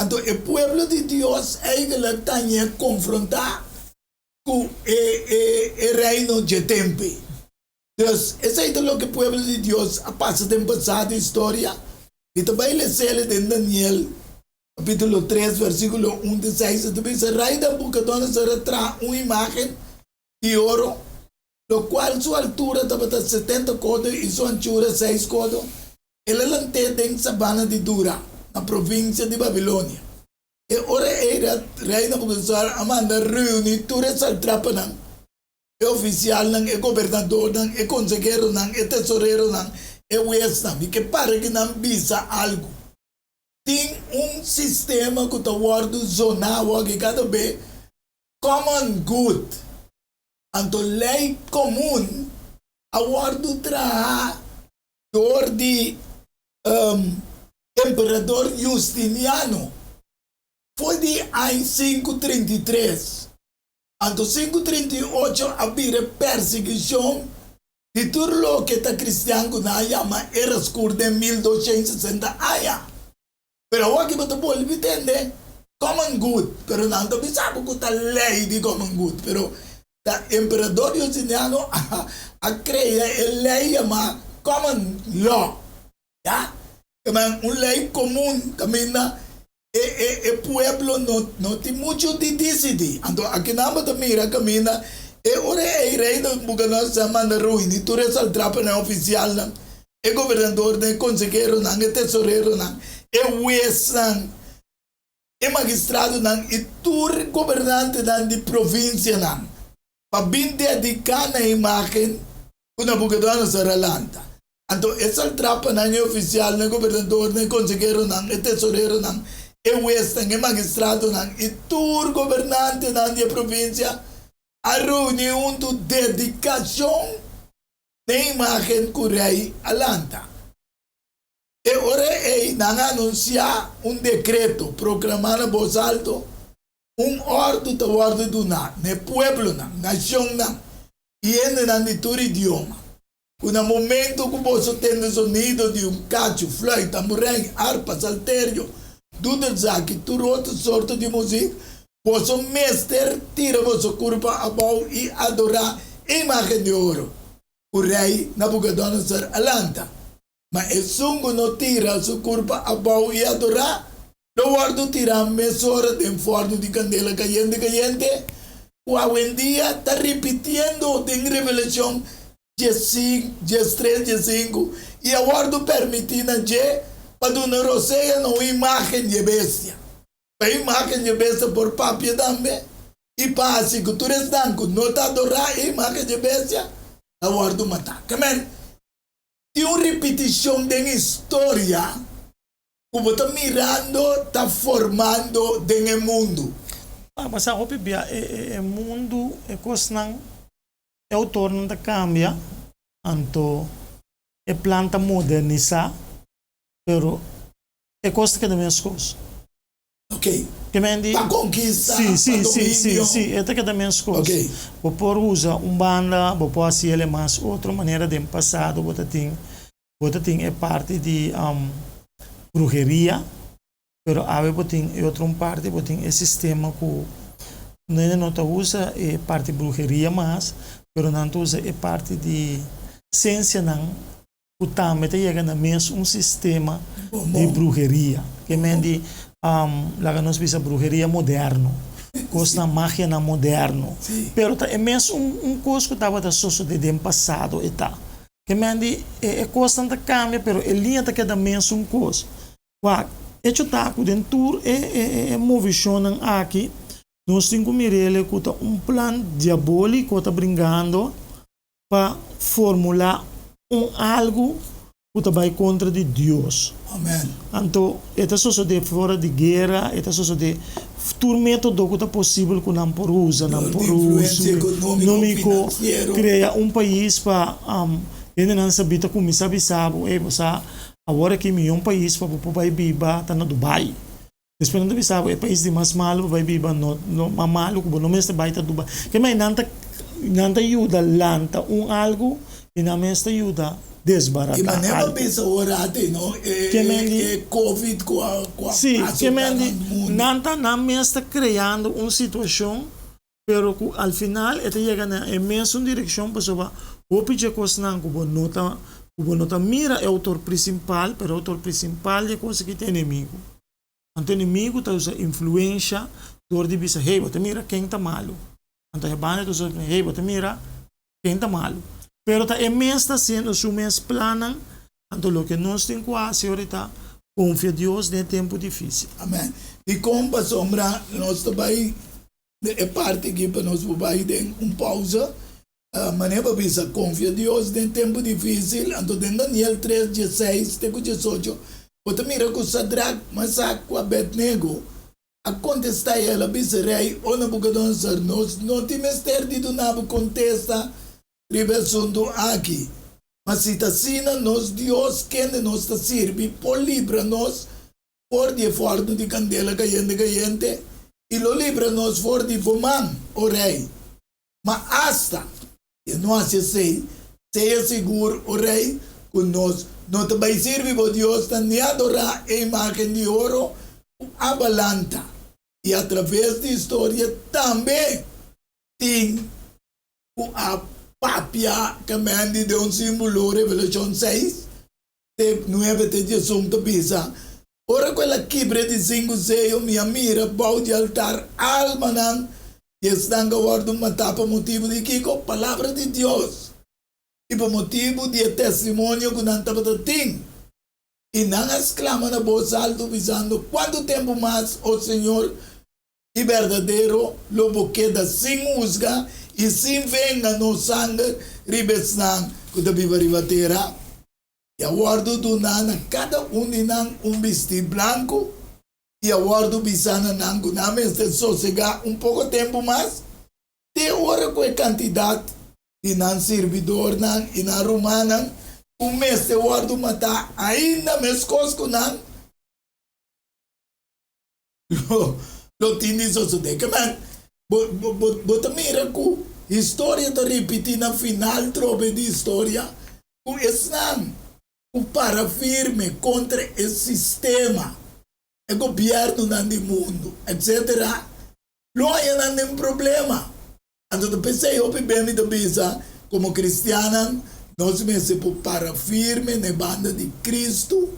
Anto e pueblo di Dios eigenlijk ta ñe konfrontá ku e e e reino dje tempu ei. Dus, esei ta loke pueblo di Dios a pasa den pasado historia. Mi ta bai les'el den Daniel capítulo 3, versículo 1 te 6. E ta bisa, Rei Nabucodonosor a traha un imágen di oro, lo cual su altura tabata 70 codo i su anchura 6 codo. El a lant'é den sabana di Dura, na provincia di Babilonia. E ora ei Rei Nabucodonosor a manda reuní tur e saltrapanan e ofisialnan, e gobernadornan, e konseheronan, e tesoreronan, e huesnan. Mi ke para ki nan bisa algu. Tin un sistema ku ta wòrdu zoná awor aki kada be, common good. Anto lei komun a wòrdu traha dor di emperador Justiniano for di aña 533. Anto 538 a bira e persiguishon di tur loke ta kristian ku nan a yama Era Skur den 1260 aña. Pero awor aki bo ta bolbe tende common good, pero nan ta bisa bo ku ta lei di common good, pero ta emperador Justiniano a krea e lei yama common law, ya, un lei komun kaminda E e e pueblo no no tin muchu di disidí. Anto akinan bo ta mira kaminda e ora ei rei Nabucodonosor a manda ruini tur e saltrapanan, e ofisialnan, e gobernadornan, e konseheronan, e tesoreronan, e huesnan, e magistradonan i tur gobernantenan di provinsianan pa bin dediká na e imágen ku Nabucodonosor a lanta. Anto e saltrapanan, e ofisialnan, e gobernadornan, e konseheronan, e tesoreronan, e huesnan, e magistradonan i tur gobernantenan di e provinsia a reuní huntu dedikashon na e imágen ku rei a lanta. E ora ei nan a anunsiá un dekreto, proklamá na bos alto, Un òrdu ta wòrdu duná na e pueblonan, nashonnan i hendenan di tur idioma, ku na momentu ku boso tende zonido di un kachu, fluit, tamburein, arpa, salterio, dudelzak i tur otro sorto di muzik, boso mester tira boso kurpa abou i adorá e imágen di oro ku Rei Nabukodonosor a lanta. Ma esun ku no tira su kurpa abou i adorá, lo wòrdu tirá mesora den fòrnu di kandela kayente kayente, ku awendia ta ripitiendo den Revelashon diestres, diesinku, i a wòrdu pèrmití na dje pa duna rosea na un imágen di e bestia, pa e imágen di e bestia por papia tambe, i pa hasi ku tur esnan ku no ta adorá e imágen di e bestia ta wòrdu matá. Kemen. Tin un ripitishon den historia ku bo ta mirando ta formando den e mundu. A pasa hopi bia e mundu, e kosnan, e outornan ta kambia, anto e plan ta modernisá, pero e kos ta keda meskos. Ok. Pa konkista, Sí, sí, pa sí, sí, dominio. sí, e ta keda meskos. Ok. Bo por usa un banda, bo por hasi el e mas otro manera. Den pasado bo ta tin, bo ta tin e parti di bruheria, pero awe bo tin e otro un parti, bo tin e sistema ku hende no ta usa e parti bruheria mas, pero nan ta usa e parti di sensianan ku tambe ta yega na mes un sistema di bruheria. Ke men di, laga nos bisa bruheria moderno, kosnan magianan moderno. Pero ta e mes un kos ku tabata sosode den pasado e ta. Ke men di e kosnan ta kambia pero e liña ta keda mes un kos. Wak, echo ta ku den tur e movishonnan aki nos tin ku mir'el ku ta un plan diabóliko ta bringando pa formulá un algu ku ta bai kontra di Dios. Amen. Anto e ta sosodé fora di guera, e ta sosodé tur método ku ta posibel ku nan por usa, nan por usa ekonómiko, krea un pais pa hendenan sabí ta kuminsá bisa bo, ey bo sa awor aki mihó un pais pa bo por bai biba ta na Dubai. Despues nan ta bisa bo e pais di mas malu pa bai biba no no mas malu ku bo no mester bai ta Dubai. Ke mai nan ta nan ta yuda lanta un algu i nan mes ta yuda I desbaratá manera bo algu. bisa ora ati no e Ke men di e covid ku a ku a Sí, ke azotá men nan di mundu. nan ta nan mes ta kreando un situashon pero ku al final e ta yega na e mesun direkshon pasobra hopi dje kosnan ku bo no ta ku bo no ta mira e outor prinsipal pero e outor prinsipal di e kos aki ta enemigu. Anto enemigu ta usa influensha dor di bisa, hey, bo ta mira ken ta malu. Anto e banda ta usa, hey, bo ta mira ken ta malu. Pero ta e mes ta hasiendo su mes plannan. Anto loke nos tin ku hasi ora ta konfia Dios den e tempu difisil. Amen. Dikon? Pasobra nos ta bai den e parti aki pa nos por bai den un pausa. Manera pa bisa, Konfia Dios den tempu difísil. Anto den Daniel tres, dieseis te ku diesocho, bo ta mira ku Sadrak, Masak ku Abednego a kontestá i el a bisa rei, O Nabukodonosor, nos no tin mester di duna bo kontesta riba e asuntu aki. Ma si ta asina, nos Dios, kende nos ta sirbi, por libra nos for di e fòrnu di kandela kayente kayente, i lo libra nos for di bo man, o rei. Ma asta si e no hasi esei, sea sigur, o rei, ku nos no ta bai sirbi bo diosnan ni adorá e imágen di oro ku a balanta. I atraves di historia tambe tin ku a papia kamendi den un símbolo, Revelashon seis, te nuebe te diesun ta bisa, Ora ku el a kibra e di sinku seyo, mi a mira bou di altar almanan di esnan ku a wòrdu matá pa motibu di kiko? Palabra di Dios i pa motibu di e testimonio ku nan tabata tin. I nan a sklama na bos altu, bisando, Kuantu tempu mas, o Señor i berdadero, lo bo keda sin husga i sin venga nos sanger riba esnan ku ta biba riba tera? I a wòrdu duná na kada un di nan un bistí blanku, i a wòrdu bisá na nan ku nan mester sosegá un poko tempu mas, te ora ku e kantidat di nan sirbidornan i nan rumannan. Ku mester wòrdu matá ainda meskos ku nan lo tin di sosodé. Ke men, bo ta mira ku historia ta ripití na final trobe di historia ku esnan ku para firme kontra e sistema, e gobièrnunan di mundu, etsetera, lo haña nan den problema. Anto ta p'esei hopi ben mi ta bisa, komo kristiannan, nos mester por para firme na e banda di Kristu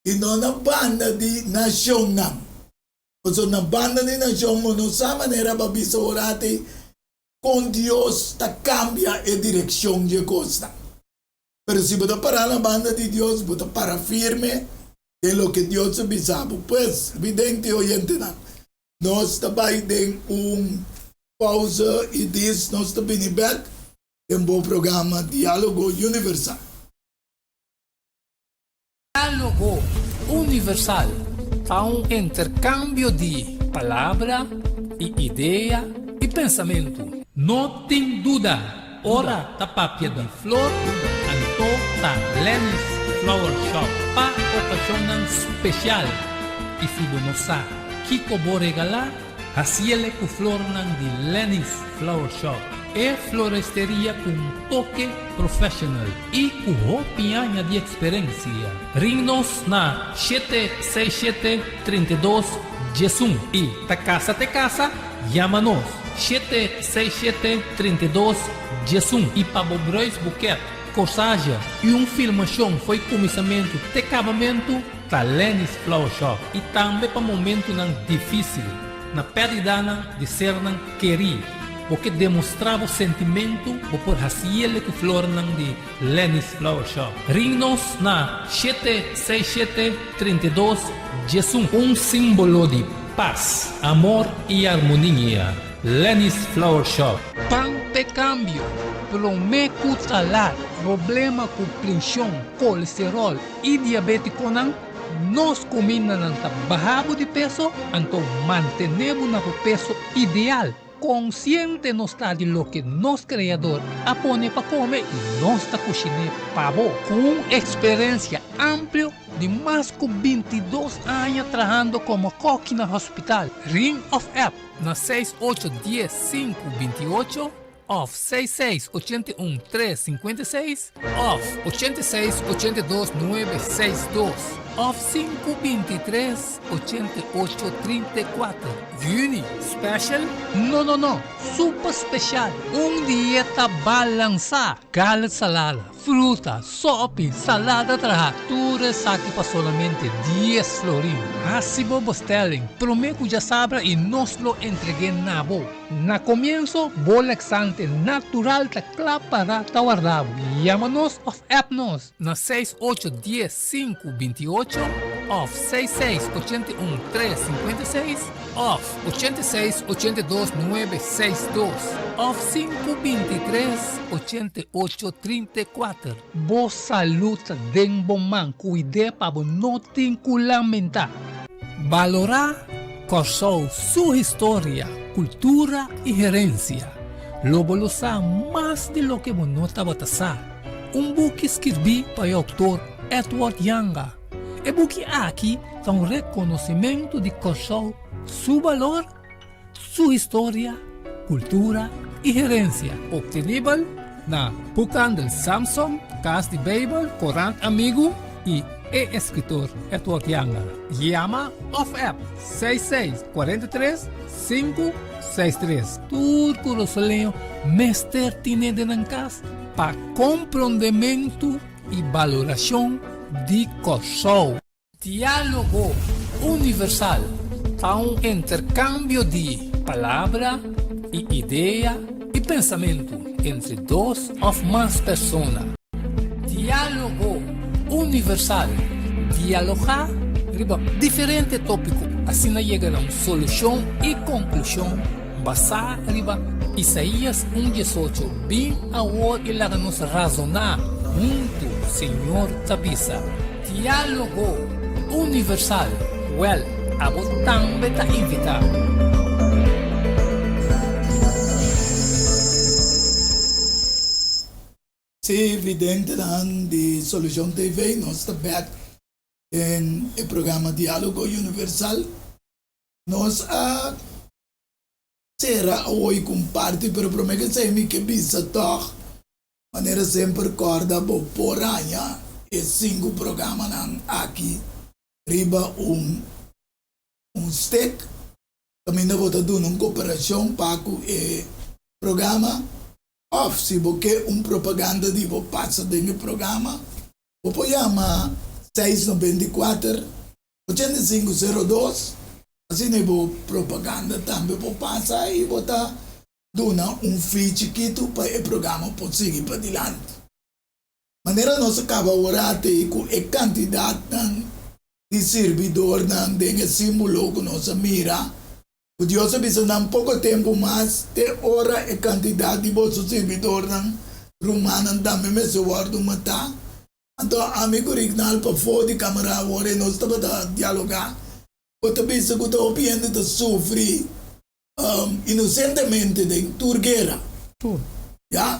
i no na banda di nashonnan. Pasobra na banda di nashon bo no sa manera bo a bisa ora ati kon Dios ta kambia e direkshon di e kosnan. Pero si bo ta pará na banda di Dios, bo ta para firme den loke Dios a bisa bo. Pues, vidente oyentenan, nos ta bai den un pausa i dis nos ta bini bek den bo programa Diálogo Universal. Diálogo Universal ta un interkambio di palabra i idea i pensamentu. No tin duda Ora ta papia di flor, anto ta Lenny's Flower Shop pa okashonnan spesial. I si bo no sa kiko bo regalá, hasiele ku flornan di Lenny's Flower Shop, e floresteria ku un toke professional i ku hopi aña di eksperensia. Ring nos na 767 32 11 i ta kasa te kasa. Yama nos, shete seis shete 32 11 i pa bo bruidsboeket, corsage i un filmashon fo'i kuminsamentu te kabamentu ta Lenny's Flower Shop i tambe pa momentunan difísil, na pèrdidanan di sernan kerí, bo ke demostrá bo sentimentu bo por hasiele ku flornan di Lenny's Flower Shop. Ring nos na shete seis shete 32 11. Un símbolo di pas, amor i armonia. Lenny's Flower Shop. Pan p'e kambio, promé ku ta lat. Problema ku prenshon, kolesteròl i diabétikonan, nos kumindanan ta baha bo di peso, anto mantené bo na bo peso ideal. Konsiente nos ta di loke nos Kreador a pone pa kome i nos ta kushiné pa bo. Ku un eksperensia amplio di mas ku 22 aña trahando komo kòki na hospital, ring òf app na seis ocho dies sinku 28 òf seis seis 81 tres 56 òf 86 82 nuebe seis dos òf sinku 23 88 34. Juni, special? No no no, super special! Un dieta balansá, gala salada, fruta, sopi, salada traha, tur esaki pa solamente dies florin. Hasi bo bestelling promé ku djasabra i nos lo entreg'é na bo. Na komienso, bo laxante natural ta kla pará ta warda bo. Yama nos òf app nos na seis ocho dies sinku 28 òf seis seis 81 tres 56 òf 86 82 nuebe seis dos òf sinku 23 88 34. Bo salú ta den bo man, kuid'é pa bo no tin ku lamentá. Balorá Kòrsou su historia, kultura i herensia. Lo bo lo sa mas di loke bo no tabata sa. Un buki skirbí pa e outor Edward Janga. E buki aki ta un rekonosimentu di Kòrsou su balor, su historia, kultura i herensia. Optenibel na Boekhandel Samson, Kas di Beibel, Korant Amigu i e eskritor Edward Janga. Yama òf app 66 43 563. Tur kurasoleño mester tine den nan kas pa komprondementu i balorashon di Kòrsou. Diálogo Universal ta un interkambio di palabra i idea i pensamentu entre dos òf mas persona. Diálogo Universal, dialogá riba diferente tópiko, asina yega na un solushon i konklushon basá riba Isaías un 18, Bin awor i laga nos razoná huntu, Señor ta bisa. Diálogo Universal, Wèl, abo tambe ta invitá. Sí, videntenan di Solucion TV, nos ta bek den e programa Dialogo Universal. Nos a sera awoy ku un parti, pero promé ku esei mi ke bisa tòg, manera semper kòrda bo por haña e sinku programanan aki riba un un stek kaminda bo ta duna un koperashon pa ku e programa òf si bo ke un propaganda di bo pasa den e programa bo por yama 694 8502 asina bo propaganda tambe por pasa i bo ta duna un fee chikitu pa e programa por sigui padilanti. Manera nos a kaba ora te ku e kantidatnan di sirbidornan den e símbolo ku nos a mira, ku Dios a bisa nan poko tempu mas te ora e kantidat di boso sirbidornan rumannan tambe mester wòrdu matá. Anto ami ku Rignal pafó di kamera awor e nos tabata dialogá. Bo ta bisa ku ta hopi hende ta sufri inosentemente den tur guera. Tur. Ya.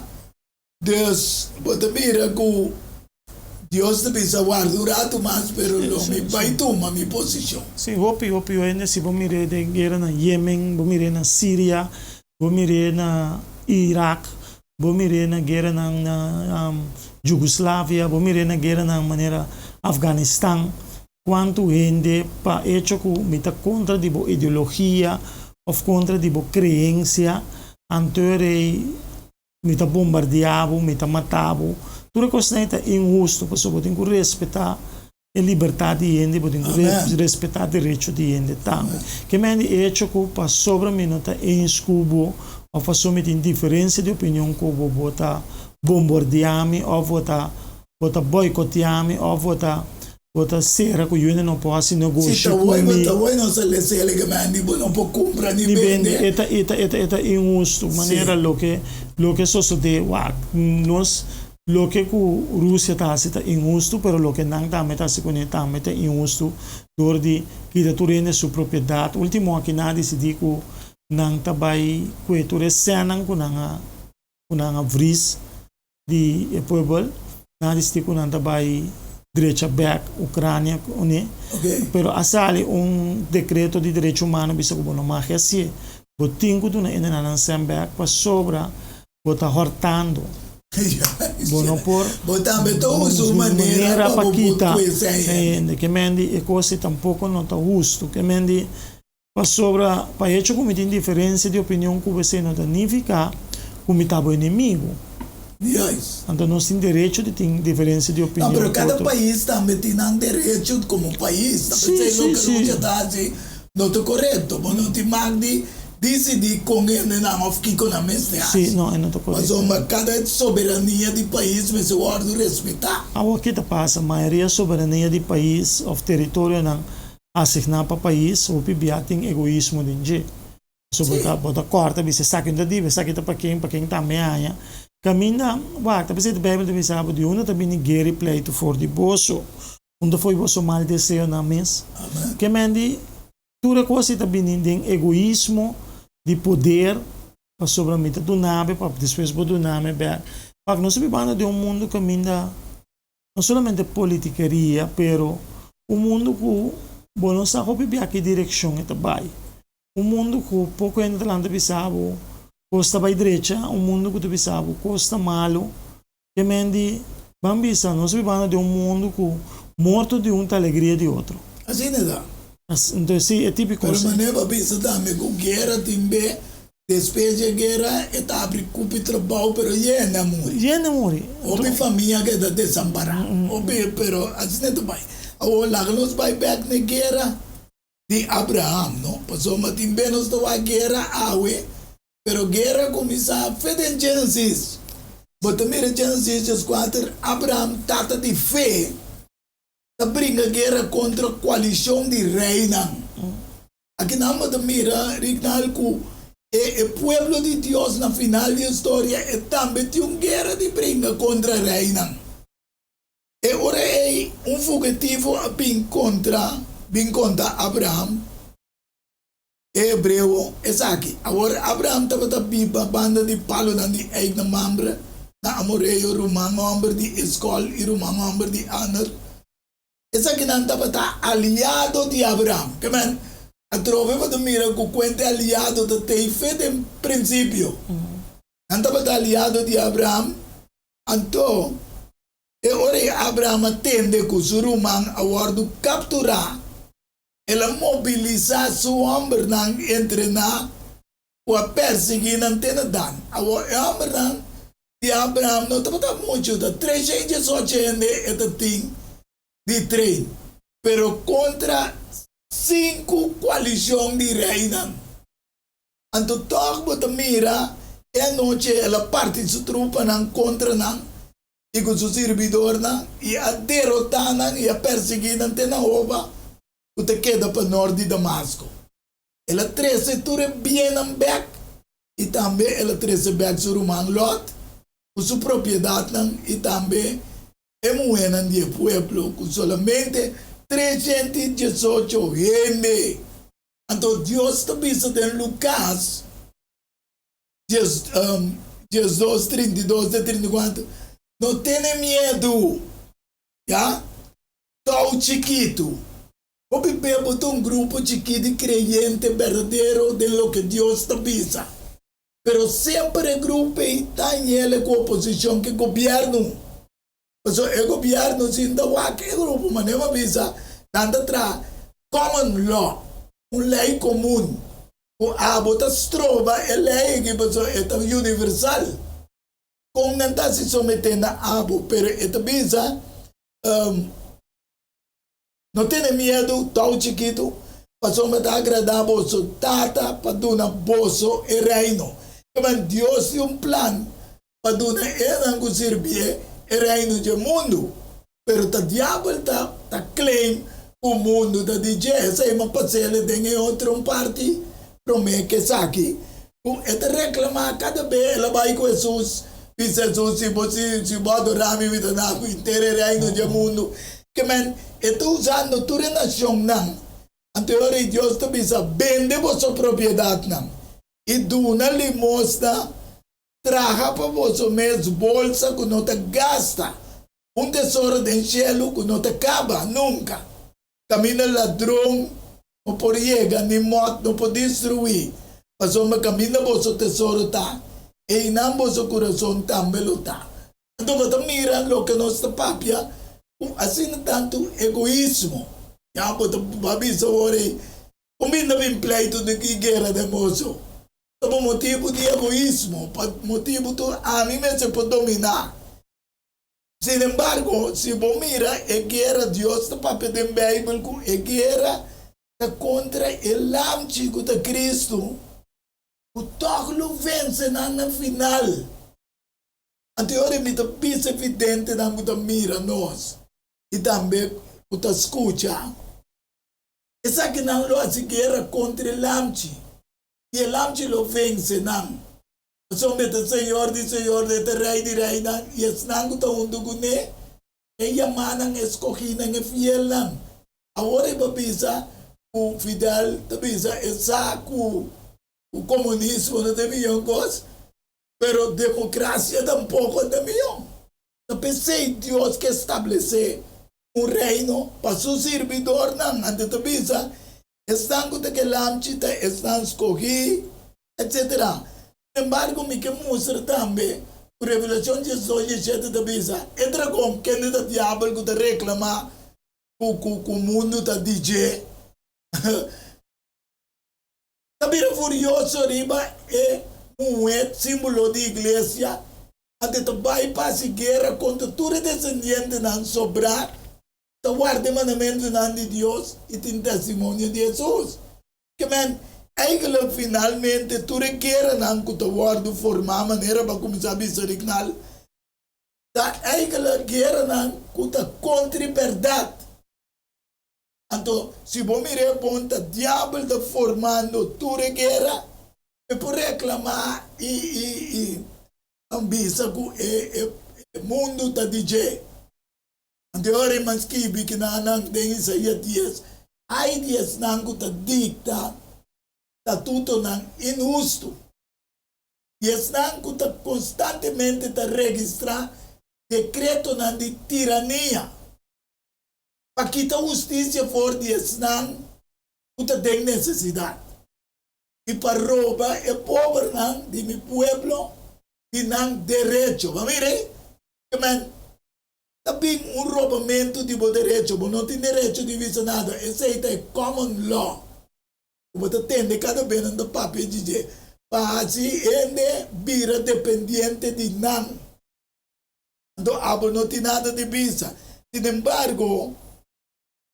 Dus bo ta mira ku Dios ta bisa warda un ratu mas pero lo mi bai tuma mi posishon. Sí, hopi hopi hende si bo mir'é den guera na Yemen, bo mir'é na Siria, bo mir'é na Irak, Bo mir'é na gueranan na Yugoslavia, bo mir'é na gueranan manera Afganistan, kuantu hende pa echo ku mi ta kontra di bo ideologia òf kontra di bo kreensia, anto rei mi ta bombardiá bo, mi ta mata bo. Tur e kosnan ei ta inhustu pasobra bo tin ku respetá e libertad di hende, bo tin ku respetá derecho di hende tambe. Ke men di echo ku pasobra mi no ta eens ku bo òf pasobra mi tin diferensia di opinion ku bo, bo ta bombordiá mi òf bo ta bo ta boikoteá mi òf bo ta bo ta sera ku yu hende no por hasi Si negoshi ta ku woi bo mi. ta woi nos a lesa el ke men di bo no por kumpra ni Ni bende. bende. E ta e ta e ta e ta inhustu manera loke loke sosodé wak nos Loke ku Rusia ta hasi ta inhustu, pero loke nan tambe ta hasi kuné tambe ta inhustu dor di kita tur hende su propiedat. Ultimo aki nan a disidí ku nan ta bai kue tur e sènnan ku nan a ku nan a vris di e puebel. Nan a disidí ku nan ta bai drecha bèk Ukrania kuné. Pero a sali un dekreto di derecho humano bisa ku bo no mag hasié. Bo tin ku duna hende nan nan sèn bèk pasobra Bo ta hortando. Bo no por. Bo tambe ta usa un manera pa bo por kuesa hende. Ke men di e kos ei tampoko no ta hustu. Ke men di pasobra pa hecho ku mi tin diferensia di opinion ku bo esei no ta nifiká ku mi ta bo enemigu. Anto nos tin derecho di tin diferensia di opinion ku otro. No, pero kada pais tambe tin nan derecho komo pais. Ta pensá loke Rusia ta hasi No ta korekto. Bo no tin mag di disidí kon hendenan òf kiko nan mester hasi. Sí, no, e no ta korekto. Pasobra kada soberania di pais mester wòrdu respetá. Awor ki ta pasa? Mayoria soberania di pais òf teritorionan asigná pa pais hopi bia tin egoismo den dje. Pasobra bo ta bo ta kòrta bisa esaki no ta dibi, esaki ta pa ken, pa ken tambe haña. Kaminda, wak, ta p'esei di Beibel ta bisa bo di unda ta bini guera i pleitu for di boso. Unda foi boso mal deseonan mes? Ke men di tur e kos ei ta bini den egoismo di poder, pasobra mi ta duna bo pa despues bo duna mi bek. Wak, nos ta bibando den un mundu kaminda no solamente politikeria, pero un mundu ku bo no sa hopi bia ki direkshon e ta bai. Un mundu ku poko hende ta lanta bisa bo kos ta bai drecha, un mundu ku ta bisa bo kos ta malu. Ke men di, Ban bisa, nos ta bibando den un mundu ku morto di un ta alegria di otro. Asina ta. Entonces, si, e tipiko. Pero manera bo a bisa tambe ku guera tin be, despues di e guera e ta abri kupi trabou, pero yende a muri. Yende a muri. Hopi famia keda desampará. Hopi, pero asina ta bai. Awor laga nos bai bèk na e guera di Abraham, no? Pasobra tin be nos ta wak guera awe. Pero guera kuminsá fe den Génesis. Bo ta mira Génesis 14, Abraham, tata di fe, ta bringa guera kontra koalishon di reinan. Akinan bo ta mira, Rignal, ku e e pueblo di Dios na final di e storia e tambe tin un guera di bringa kontra reinan. E ora ei un fugitivo a bin kontra bin konta Abraham. E hebreo esaki. Awor Abraham tabata biba banda di palunan di eik na Mamre. na Amoreo, ruman hòmber di Eskòl i ruman hòmber di Aner. Esakinan tabata aliado di Abraham. Ke men, atrobe bo ta mira ku kuente aliado ta tei fe den prinsipio. Nan tabata aliado di Abraham, anto e ora ei Abraham a tende ku su ruman a wòrdu kapturá, el a mobilisá su hòmbernan entrená ku a persiguí nan te na Dan. Awor e hòmbernan di Abraham no tabata muchu, ta 318 hende e ta tin di trein, pero kontra sinku koalishon di reinan. Anto tòg bo ta mira e anochi el a parti su trupanan kontra nan i ku su sirbidornan i a derotá nan i a persiguí nan te na Hoba, ku ta keda pa nòrt di Damasko. El a trese tur e biennan bèk i tambe el a trese bèk su ruman Lòt ku su propiedatnan i tambe e muhénan di e pueblo ku solamente 318 hende. Anto Dios ta bisa den Lukas 12, 32 te 34, No tene miedu, ya, tou chikitu. Hopi bia bo ta un grupo chikí di kreyente berdadero den loke Dios ta bisa. Pero semper e grupo ei ta hañ'el ku oposishon ku e gobièrnu. Pasobra e gobièrnu sin ta wak e grupo, manera mi a bisa, nan ta traha common law, un lei komun, ku abo ta stroba e lei aki pasobra e ta universal. Kon nan ta hasi someté na abo? Pero e ta bisa. No tene miedu, tou chikitu, pasobra ta agradá boso Tata pa duna boso e Reino. Kiman Dios tin un plan pa duna esnan ku sirbié e reino dje mundu. Pero ta diabel ta ta claim ku mundu ta di dje. Esei ma pas'el den e otro un parti promé ku esaki, ku e ta reklamá kada be el a bai ku Hesus, bisa Hesus, Si bo si bo adorá mi, mi ta dá bo henter e reino dje mundu. Ke men, e ta usando tur e nashonnan. Anto e ora ei Dios ta bisa, Bende boso propiedatnan i duna limosna, traha pa boso mes bolsa ku no ta gasta, un tesoro den shelu ku no ta kaba nunka, kaminda ladron no por yega ni mòt no por destruí, pasobra kaminda boso tesoro ta, einan boso kurason tambe lo ta. Anto bo ta mira loke nos ta papia ku asina tantu egoismo. Ya bo ta bo a bisa awor ei, Kon bin ta bin pleitu di ki guera den boso? Ta pa motibu di egoismo, pa motibu tur ami mester por dominá. Sin embargo, si bo mira e guera Dios ta papia den Beibel ku e guera ta kontra e Lamchi ku ta Kristu, ku tòg lo vense nan na final. Anto e ora mi ta bisa e videntenan ku ta mira nos i tambe ku ta skucha, Esakinan lo hasi guera kontra e Lamchi, i e Lamchi lo vense nan, pasobra e ta Señor di señornan, e ta Rei di reinan, i esnan ku ta huntu kuné, e yamánan, e skohínan, e fielnan. Awor e por bisa ku Fidel ta bisa e sa ku komunismo no ta e mihó kos, Pero demokrasia tampoko ta mihó. Ta p'esei Dios ke establesé un reino pa su sirbidornan. Anto ta bisa, Esnan ku ta ke lamchi ta esnan skohí, etsetera. Sin embargo, mi ke mustra tambe ku Revelashon 18, 17 ta bisa, E dragon, kende ta diabel ku ta reklamá ku mundu ta di dje, ta bira furioso riba e muhé, símbolo di iglesia, anto e ta bai pa hasi guera kontra tur e desendientenan sobrá ta warda e mandamentunan di Dios i tin testimonio di Hesus. Ke men, eigentlik finalmente tur e gueranan ku ta wòrdu formá manera bo a kuminsá bisa Rignal, ta eigentlik gueranan ku ta kontra e bèrdat. Anto, si bo mira e bon, ta diabel ta formando tur e guera. E por reclama i i i bisa cu e e mundu ta di dje. Anto e ora e man skibi kinanan den Isaías 10, Ai di esnan cu ta dicta statutonan inhustu. I esnan ku ta konstantemente ta registrá dekretonan di tirania pa kita hustisia for di esnan ku ta den nesesidat i pa roba e pobernan di mi pueblo di nan derecho. Bo a mira ei? Amen. Ta bin un robamentu di bo derecho. Bo no tin derecho di bisa nada. Esei ta e common law. Ku bo ta tende kada be nan ta papia di dje pa hasi hende bira dependiente di nan. Anto abo no tin nada di bisa. Sinembargo,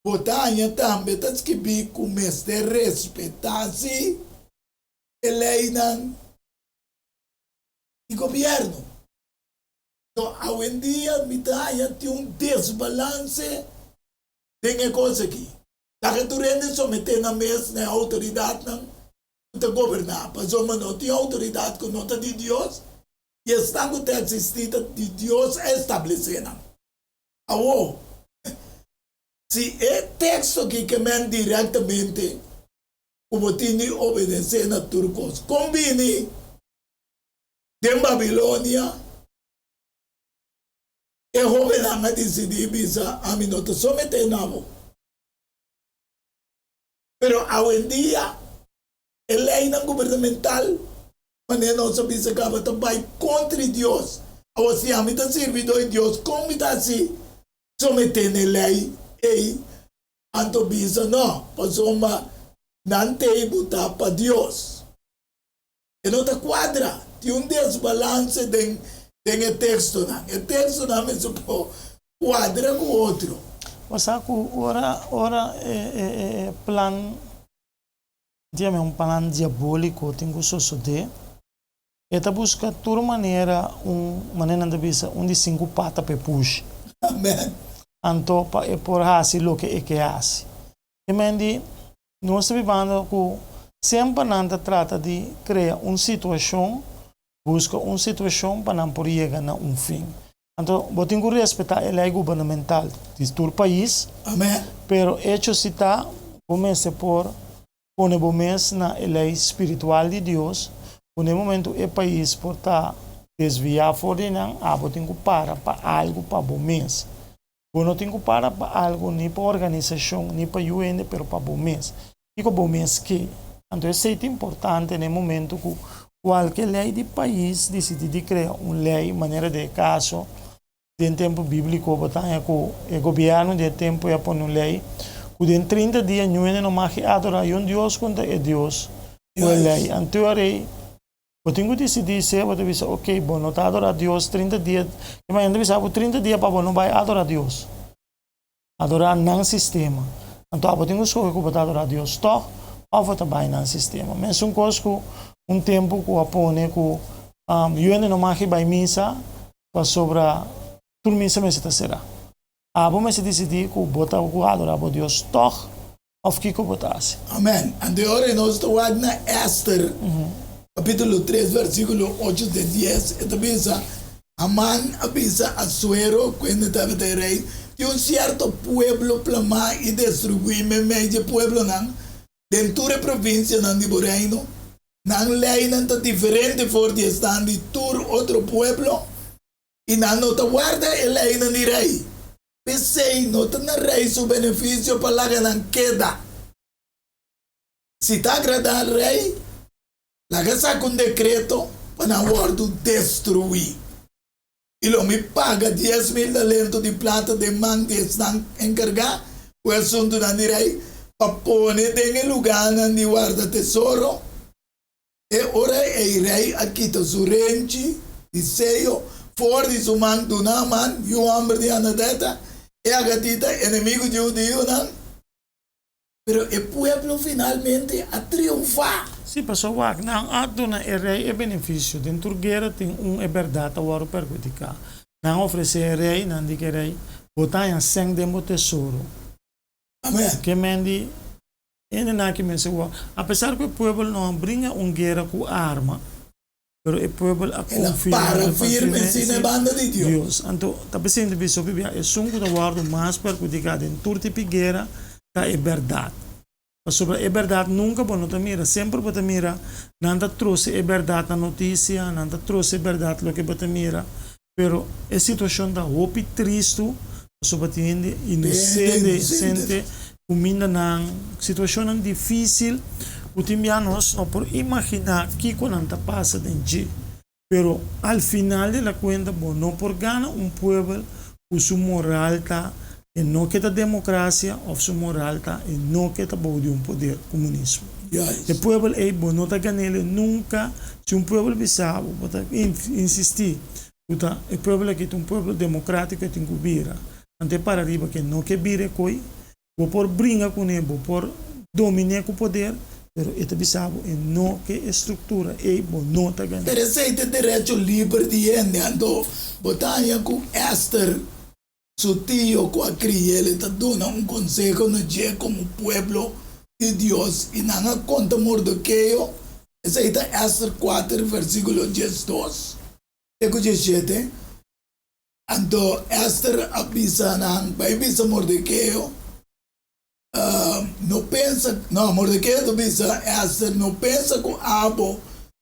bo ta haña tambe ta skibí ku mester respetá si e leinan di gobièrnu. Anto awendia mi ta haña tin un desbalanse den e kos aki. Laga tur hende someté nan mes na e outoridatnan ku ta goberná, pasobra no tin outoridat ku no ta di Dios, i esnan ku ta eksistí ta di Dios a establesé nan. Awor, si e teksto aki ke men direktamente ku bo tin di obedesé na tur kos, kon bini den Babilonia e hóbennan a disidí bisa, Ami no ta someté na bo? Pero awendia e leinan gubernamental, manera nos a bisa kaba, ta bai kontra di Dios. Awor si ami ta sirbidó di Dios, kon mi ta hasi someté na e lei ei? Anto bisa, No, pasobra nan t'ei butá pa Dios. E no ta kuadra. Tin un desbalanse den den e tekstonan. E tekstonan mester por kuadra ku otro. Bo sa ku ora ora e e e plan diami un plan diabóliko tin ku sosodé, e ta buska tur manera un manera nan ta bisa un di sinku pata pa e pushi. Amen. Anto pa e por hasi loke e ke hasi. E men di Nos ta bibando ku semper nan ta trata di krea un situashon, buska un situashon pa nan por yega na un fin. Anto bo tin ku respetá e lei gubernamental di tur pais, Amen. pero echo si ta bo mester por pone bo mes na e lei spiritual di Dios, ku na e momento e pais por ta desviá for di nan, abo tin ku para pa algu pa bo mes. Bo no tin ku para pa algu, ni pa organisashon, ni pa yu hende, pero pa bo mes. Kiko bo mes ke? Anto esei ta importante na e momento ku kualke lei di pais disidí di krea un lei, manera den e kaso den tempu bíbliko bo ta haña ku e gobièrnu di e tempu ei a pone un lei ku den 30 dia niun hende no mag adorá un dios kontra e dios ku e lei. Anto e rei Bo tin ku disidí si bo ta bisa, Oke, bo no ta adorá Dios 30 dia. Ke manera ta bisa bo 30 dia pa bo no bai adorá Dios? Adorá nan sistema. Anto abo tin ku skohe ku bo ta adorá Dios tòg òf bo ta bai nan sistema. Mesun kos ku un tempu ku a pone ku yu hende no mag bai misa pasobra tur misa mester ta será. Abo mester disidí ku bo ta ku adorá bo Dios tòg Of kiko bo ta hasi? Amen. Anto e ora ei nos ta wak na Ester, kapítulo 3, versíkulo 8 te 10, e ta bisa, Haman a bisa Asuero, kuende tabata e rei, Tin un sierto pueblo plamá i destruí meimei dje pueblonan den tur e provinsianan di bo reino. Nan leinan ta diferente for di esnan di tur otro pueblo, i nan no ta warda e leinan di rei. P'esei no ta na rei su benefisio pa laga nan keda. Si ta agradá rei, laga saka un dekreto pa nan wòrdu destruí. I lo mi paga 10,000 talento di plata den man di esnan enkargá ku e asuntunan di rei pa pone den e lugánan di warda tesoro. E ora ei rei a kita su renchi di seyo for di su man duna Haman, yu hòmber di Hanadeta, e agatita, enemigu di hudiunan. Pero e pueblo finalmente a triunfá. Sí, pasobra wak, nan a duna e rei e benefisio. Den tur guera tin un e bèrdat ta wòrdu perhudiká. Nan a ofresé e rei, nan di ku e rei, Bo ta haña sèn den bo tesoro. Amèn. Ke men di, Hendenan aki mester wak. Apesar ku e pueblo no a bringa un guera ku arma, pero e pueblo a El a konfia para na firme si na e banda di Dios. Dios. Anto ta presente bisa hopi bia esun ku ta wòrdu mas perhudiká den tur tipo di guera ta e bèrdat. Pasobra e bèrdat nunka bo no ta mira. Semper bo ta mira nan ta trose e bèrdat na notisia, nan ta trose e bèrdat loke bo ta mira. Pero e situashon ta hopi tristu pasobra tin hende inosente, inosente kuminda nan situashonnan difísil ku tin bia nos no por imaginá kiko nan ta pasa den dje. Pero al final de la cuenta bo no por gana un puebel cu su moral ta e no ke ta democracia of su moral ta e no ke ta bou di un poder comunismo. E puebel ey bo no ta ganele nunca. Si un puebel bisa bo, bo ta insisti cu ta e puebel aki ta un pueblo democratico e tin cu bira. Anto e para riba ke no ke bira e coy. Bo por bringa kuné, bo por dominé ku poder, pero e ta bisa bo e no ke e struktura ei bo no ta gané. Pero esei ta derecho liber di hende, anto bo ta haña ku Ester, su tio ku a kri'el, e ta duna un konseho na dje komo pueblo di Dios, i nan a konta Mordokeo, esei ta Ester kuater versíkulo diesdos te ku diesshete. Anto Ester a bisa nan, Bai bisa Mordekeo, No pensa, no, Mordekeo ta bisa Ester, No pensa ku abo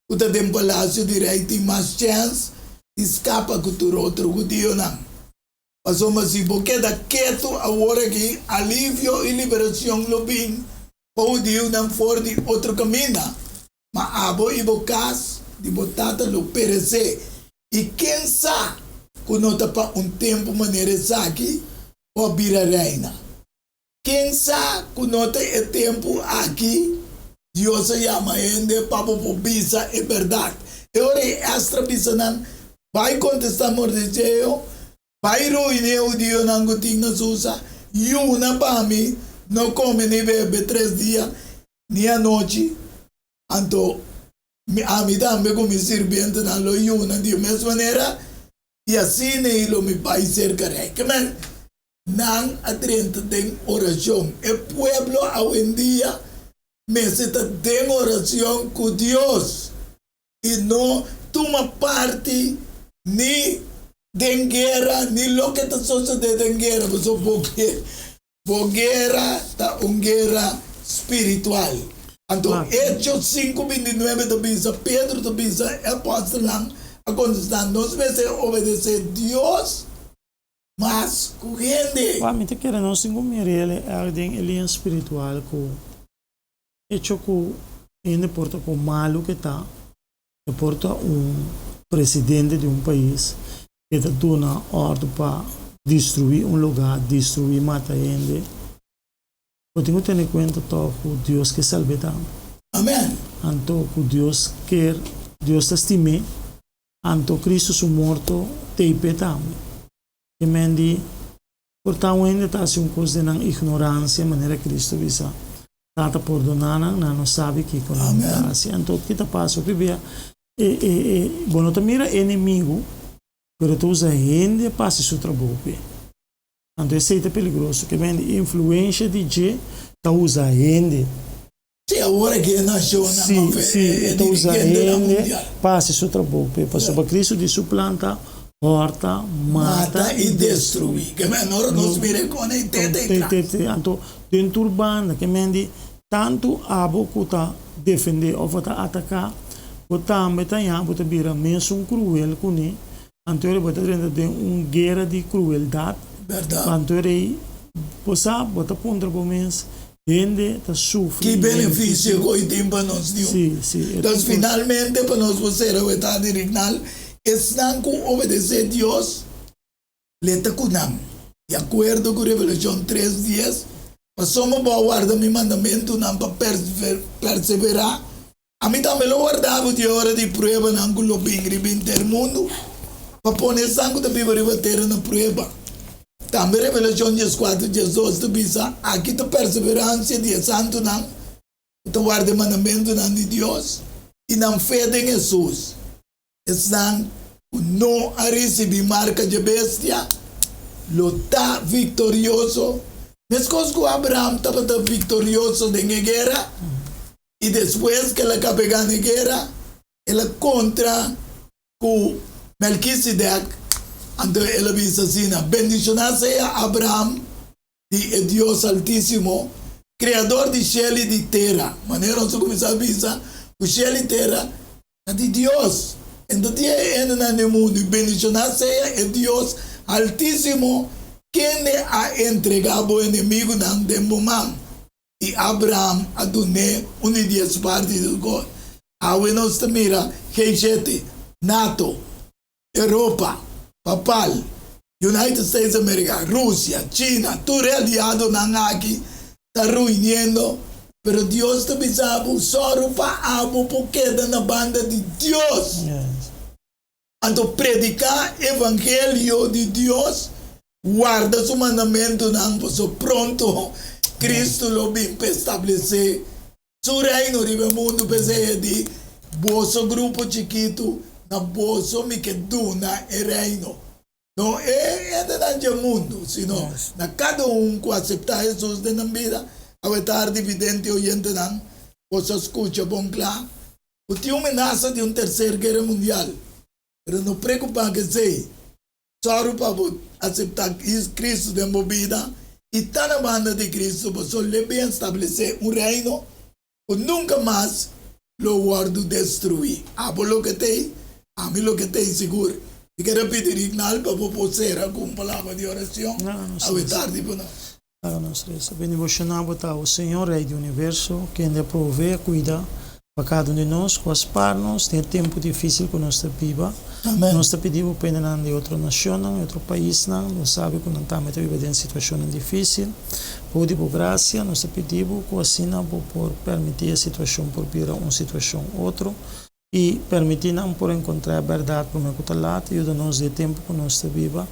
ku ta den palasio di rei tin mas chèns di skapa ku tur otro hudionan. Pasobra si bo keda ketu awor aki, alivio i liberashon lo bin pa hudiunan for di otro kaminda. Ma abo i bo kas di bo tata lo peresé, i ken sa ku no ta pa un tempu manera esaki bo a bira reina? Ken sa ku no ta e tempu aki Dios a yama hende pa bo por bisa e bèrdat? E ora ei Esdra bisa nan, Bai kontestá Mordecheo, Bai ruiné e hudionan ku tin na Susa, yuna pa mi, no kome ni bebe tres dia ni anochi, anto mi ami tambe ku mi sirbientenan lo yuna di e mes manera, i asina ei lo mi bai serka rei. Ke men, nan a drenta den orashon. E pueblo awendia mester ta den orashon ku Dios i no tuma parti ni den guera ni loke ta sosodé den guera, pasobra bo ke Bo guera ta un guera spiritual. Anto Hechos sinku bintinuebe ta bisa, Pedro ta bisa e apòstelnan a kontestá, Nos mester obedesé Dios mas ku hende. Wak, mi ta kere nos tin ku mira el èg den e liña spiritual ku hecho ku hende por ta ku malu ke ta, e por ta un presidente di un pais e ta duna òrdu pa destruí un lugá, destruí, mata hende. Bo tin ku tene kuenta tòg ku Dios ke salb'é tambe. Amèn. Anto ku Dios ker, Dios ta stim'é, anto Kristu su morto t'ei p'e tambe. E men di, Por ta un hende ta hasi un kos den nan ignoransia, manera Kristu bisa, Tata pordoná nan, nan no sabi kiko nan ta hasi. Anto ki ta pasa? Hopi bia e e e bo no ta mira enemigu, pero e ta usa hende pa hasi su trabou p'e. Anto esei ta peligroso, ke men di influensha di dje ta usa hende. Sí, awor aki e nashonnan Sí, of sí, e e ta usa dirigentenan hende mundial. pa hasi su trabou p'e. Pasobra Kristu di su plan ta hòrta, mata Mata i i destruí. destruí. Ke men ora nos mira e kona i tete i Te, tras. te, te. Anto, den tur banda, ke men di tantu abo ku ta defendé òf bo ta ataká, bo tambe ta haña bo ta bira mesun kruel kuné. Anto ora bo ta drenta den un guera di krueldat. Bèrdat. Anto ora ei bo sa, bo ta puntra bo mes, Hende ta sufri. Ki benefisio ku ei tin pa nos Dios? Sí, sí. E Dus finalmente pa nos por sera wetá di Rignal, esnan ku obedesé Dios, le ta ku nan. Di akuerdo ku Revelashon tres dies, Pasobra bo a warda mi mandamentunan pa perseverá, ami tambe lo warda bo di e ora di pruebanan ku lo bin riba henter mundu, pa pone esnan ku ta biba riba tera na prueba. Tambe Revelashon dieskuater diesdos ta bisa, Aki ta perseveransia di e santunan ku ta warda e mandamentunan di Dios i nan fe den Hesus. Esnan ku no a risibí marka dje bestia lo ta viktorioso, meskos ku Abraham tabata viktorioso den e guera i despues ku el a kaba e gana e guera, el a kontra ku Melkisedek. Anto el a bisa asina, Bendishoná sea Abraham di e Dios Altísimo. Kreador di shel i di tera. Manera nos a kuminsá bisa ku shel i tera ta di Dios. Ento tin e hendenan den mundu i bendishoná sea e Dios Haltísimo kende a entregá bo enemigunan den bo man. I Abraham a dun'é un di dies parti di su kos. Awe nos ta mira G7, nato, Europa, Papal, United States di America, Rusia, China, tur e aliadonan aki ta ruiniendo, pero Dios ta bisa bo, sòru pa abo por keda na banda di Dios. Anto prediká evangelio di Dios, warda su mandamentunan, pasobra pronto Cristo lo bin pa establesé Su reino riba e mundu. P'esei e di, Boso grupo chikitu, na boso mi ke duna e reino. No e hendenan dje mundu, sino na kada un ku aseptá Hesus den nan bida. Awe tardi, vidente oyentenan, boso a skucha bon kla ku tin un menasa di un terser guera mundial. Pero no preokupá ku esei. Sòru pa bo aseptá Kristu den bo bida i ta na banda di Kristu pasobra lo e bin establesé un reino ku nunka mas lo wòrdu destruí. Abo loke t'ei, ami loke t'ei sigur. Mi ke repiti Rignal pa bo por sera ku un palabra di orashon awe tardi pa nos. Laga nos resa. Bendiboshoná bo ta, o Señor, Rei di universo, kende a provee, kuida pa kada un di nos, ku a spar nos den e tempu difísil ku nos ta biba. Nos ta pidi bo pa hendenan di otro nashonnan i otro paisnan, nos sabi ku nan tambe ta biba den situashonnan difísil. Bou di bo grasia, nos ta pidi bo ku asina bo por permití e situashon por bira un situashon otro. I permití nan por enkontrá e bèrdat promé ku ta lat, i yuda nos di e tempu ku nos ta biba,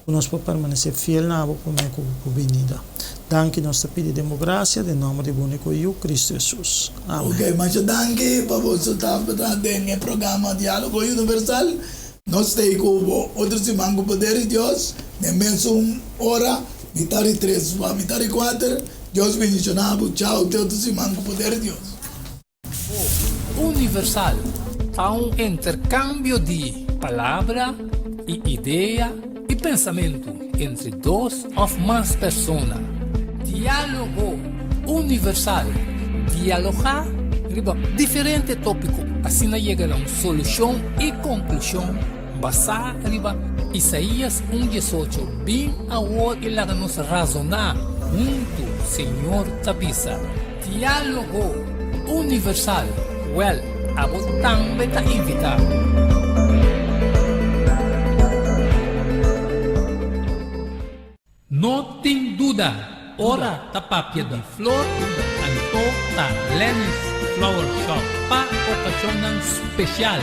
ku nos por permanesé fiel na abo promé ku bo binida. Danki nos ta pidi den bo grasia, den nòmber di bo úniko Yu, Kristu Hesus. Amèn. Ok, masha danki pa boso tabata den e programa Diálogo Universal. Nos ta ei ku bo otro siman ku poder di Dios, den mesun ora, mitar di tres pa mitar di kuater. Dios bendishoná bo. Chao, te otro siman ku poder di Dios. Universal ta un interkambio di palabra i idea i pensamentu entre dos òf mas persona. Diálogo Universal, dialogá riba diferente tópiko asina yega na un solushon i konklushon basá riba Isaías un diesocho, Bin awor i laga nos razoná huntu, Señor ta bisa. Diálogo Universal, Wèl, abo tambe ta invitá. No tin duda, ora ta papia di flor, anto ta Lenny's Flower Shop pa okashonnan spesial.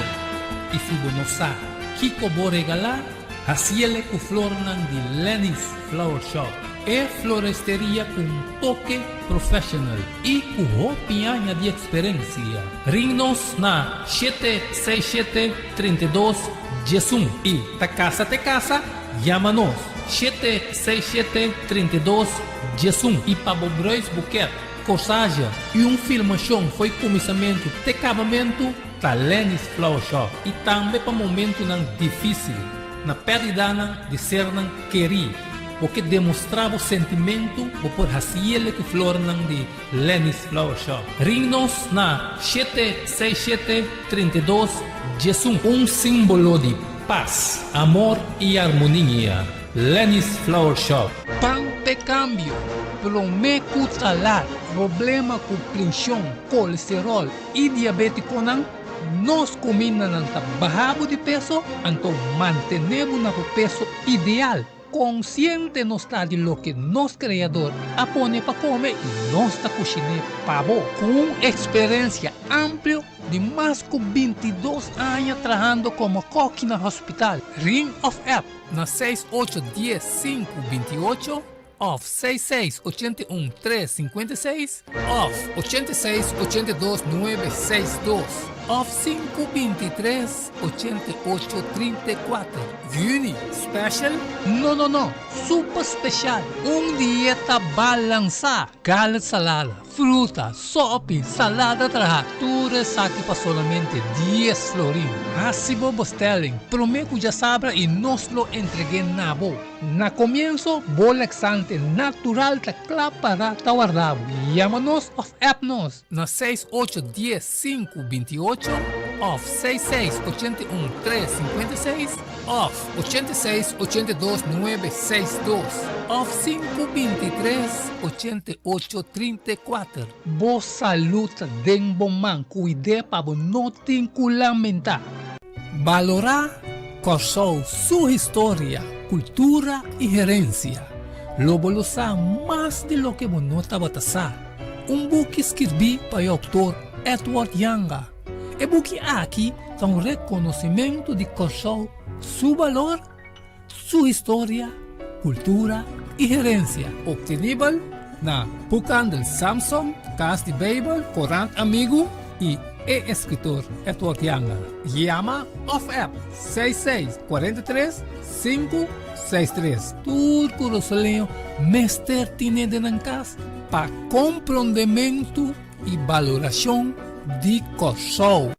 I si bo no sa kiko bo regalá, Hasiele ku flornan di Lenny's Flower Shop, e floresteria ku un toke professional i ku hopi aña di eksperensia. Ring nos na shete seis shete 32 11 i ta kasa te kasa, yama nos shete seis shete 32 11 i pa bo bruis buket, korsage i un filmashon fo'i kuminsamentu te kabamentu. Ta Lenny's Flower Shop i tambe pa momentunan difísil, na pèrdidanan di sernan kerí. Bo ke demostrá bo sentimentu, bo por hasiele ku flornan di Lenny's Flower Shop. Ring nos na shete seis shete 32 11. Un símbolo di pas, amor i armonia. Lenny's Flower Shop. Pan p'e kambio, promé ku ta lat. Problema ku prenshon, kolesteròl I diabétikonan, nos kumindanan ta baha bo di peso, anto mantené bo na bo peso ideal. Konsiente nos ta di loke nos Kreador a pone pa kome i nos ta kushiné pa bo. Ku un eksperensia amplio di mas ku 22 aña trahando komo kòki na hospital, ring òf app na seis ocho dies sinku 28. Òf seis seis 81 tres 56 òf 86 82 nuebe seis dos òf sinku 23 88 34. Yüni, special? No no no, super special! Un dieta balansá, Garlic salada. Fruta, sopi, salada traha, tur esaki pa solamente dies florin. Hasi bo bestelling prome ku djasabra i nos lo entreg'é na bo. Na komienso, bo laxante natural ta kla para ta warda bo. Yama nos òf app nos na seis ocho dies sinku binti ocho òf seis seis ochenta i un tres sinkuenta i seis. Òf, 86 82 nuebe 62 òf 5 23 88 34. Bo salú ta den bo man, kuid'é pa bo no tin ku lamentá. Balorá Kòrsou su historia, kultura i herensia. Lo bo lo sa mas di loke bo no tabata sa. Un buki skirbí pa e outor Edward Janga. E buki aki ta un rekonosimentu di Kòrsou su balor, su historia, kultura i herensia. Optenibel na Boekhandel Samson, Kas di Beibel, Korant Amigu i e eskritor Edward Janga. Yama òf app 66 43 563. Tur kurasoleño mester tine den nan kas pa komprondementu i balorashon di Kòrsou.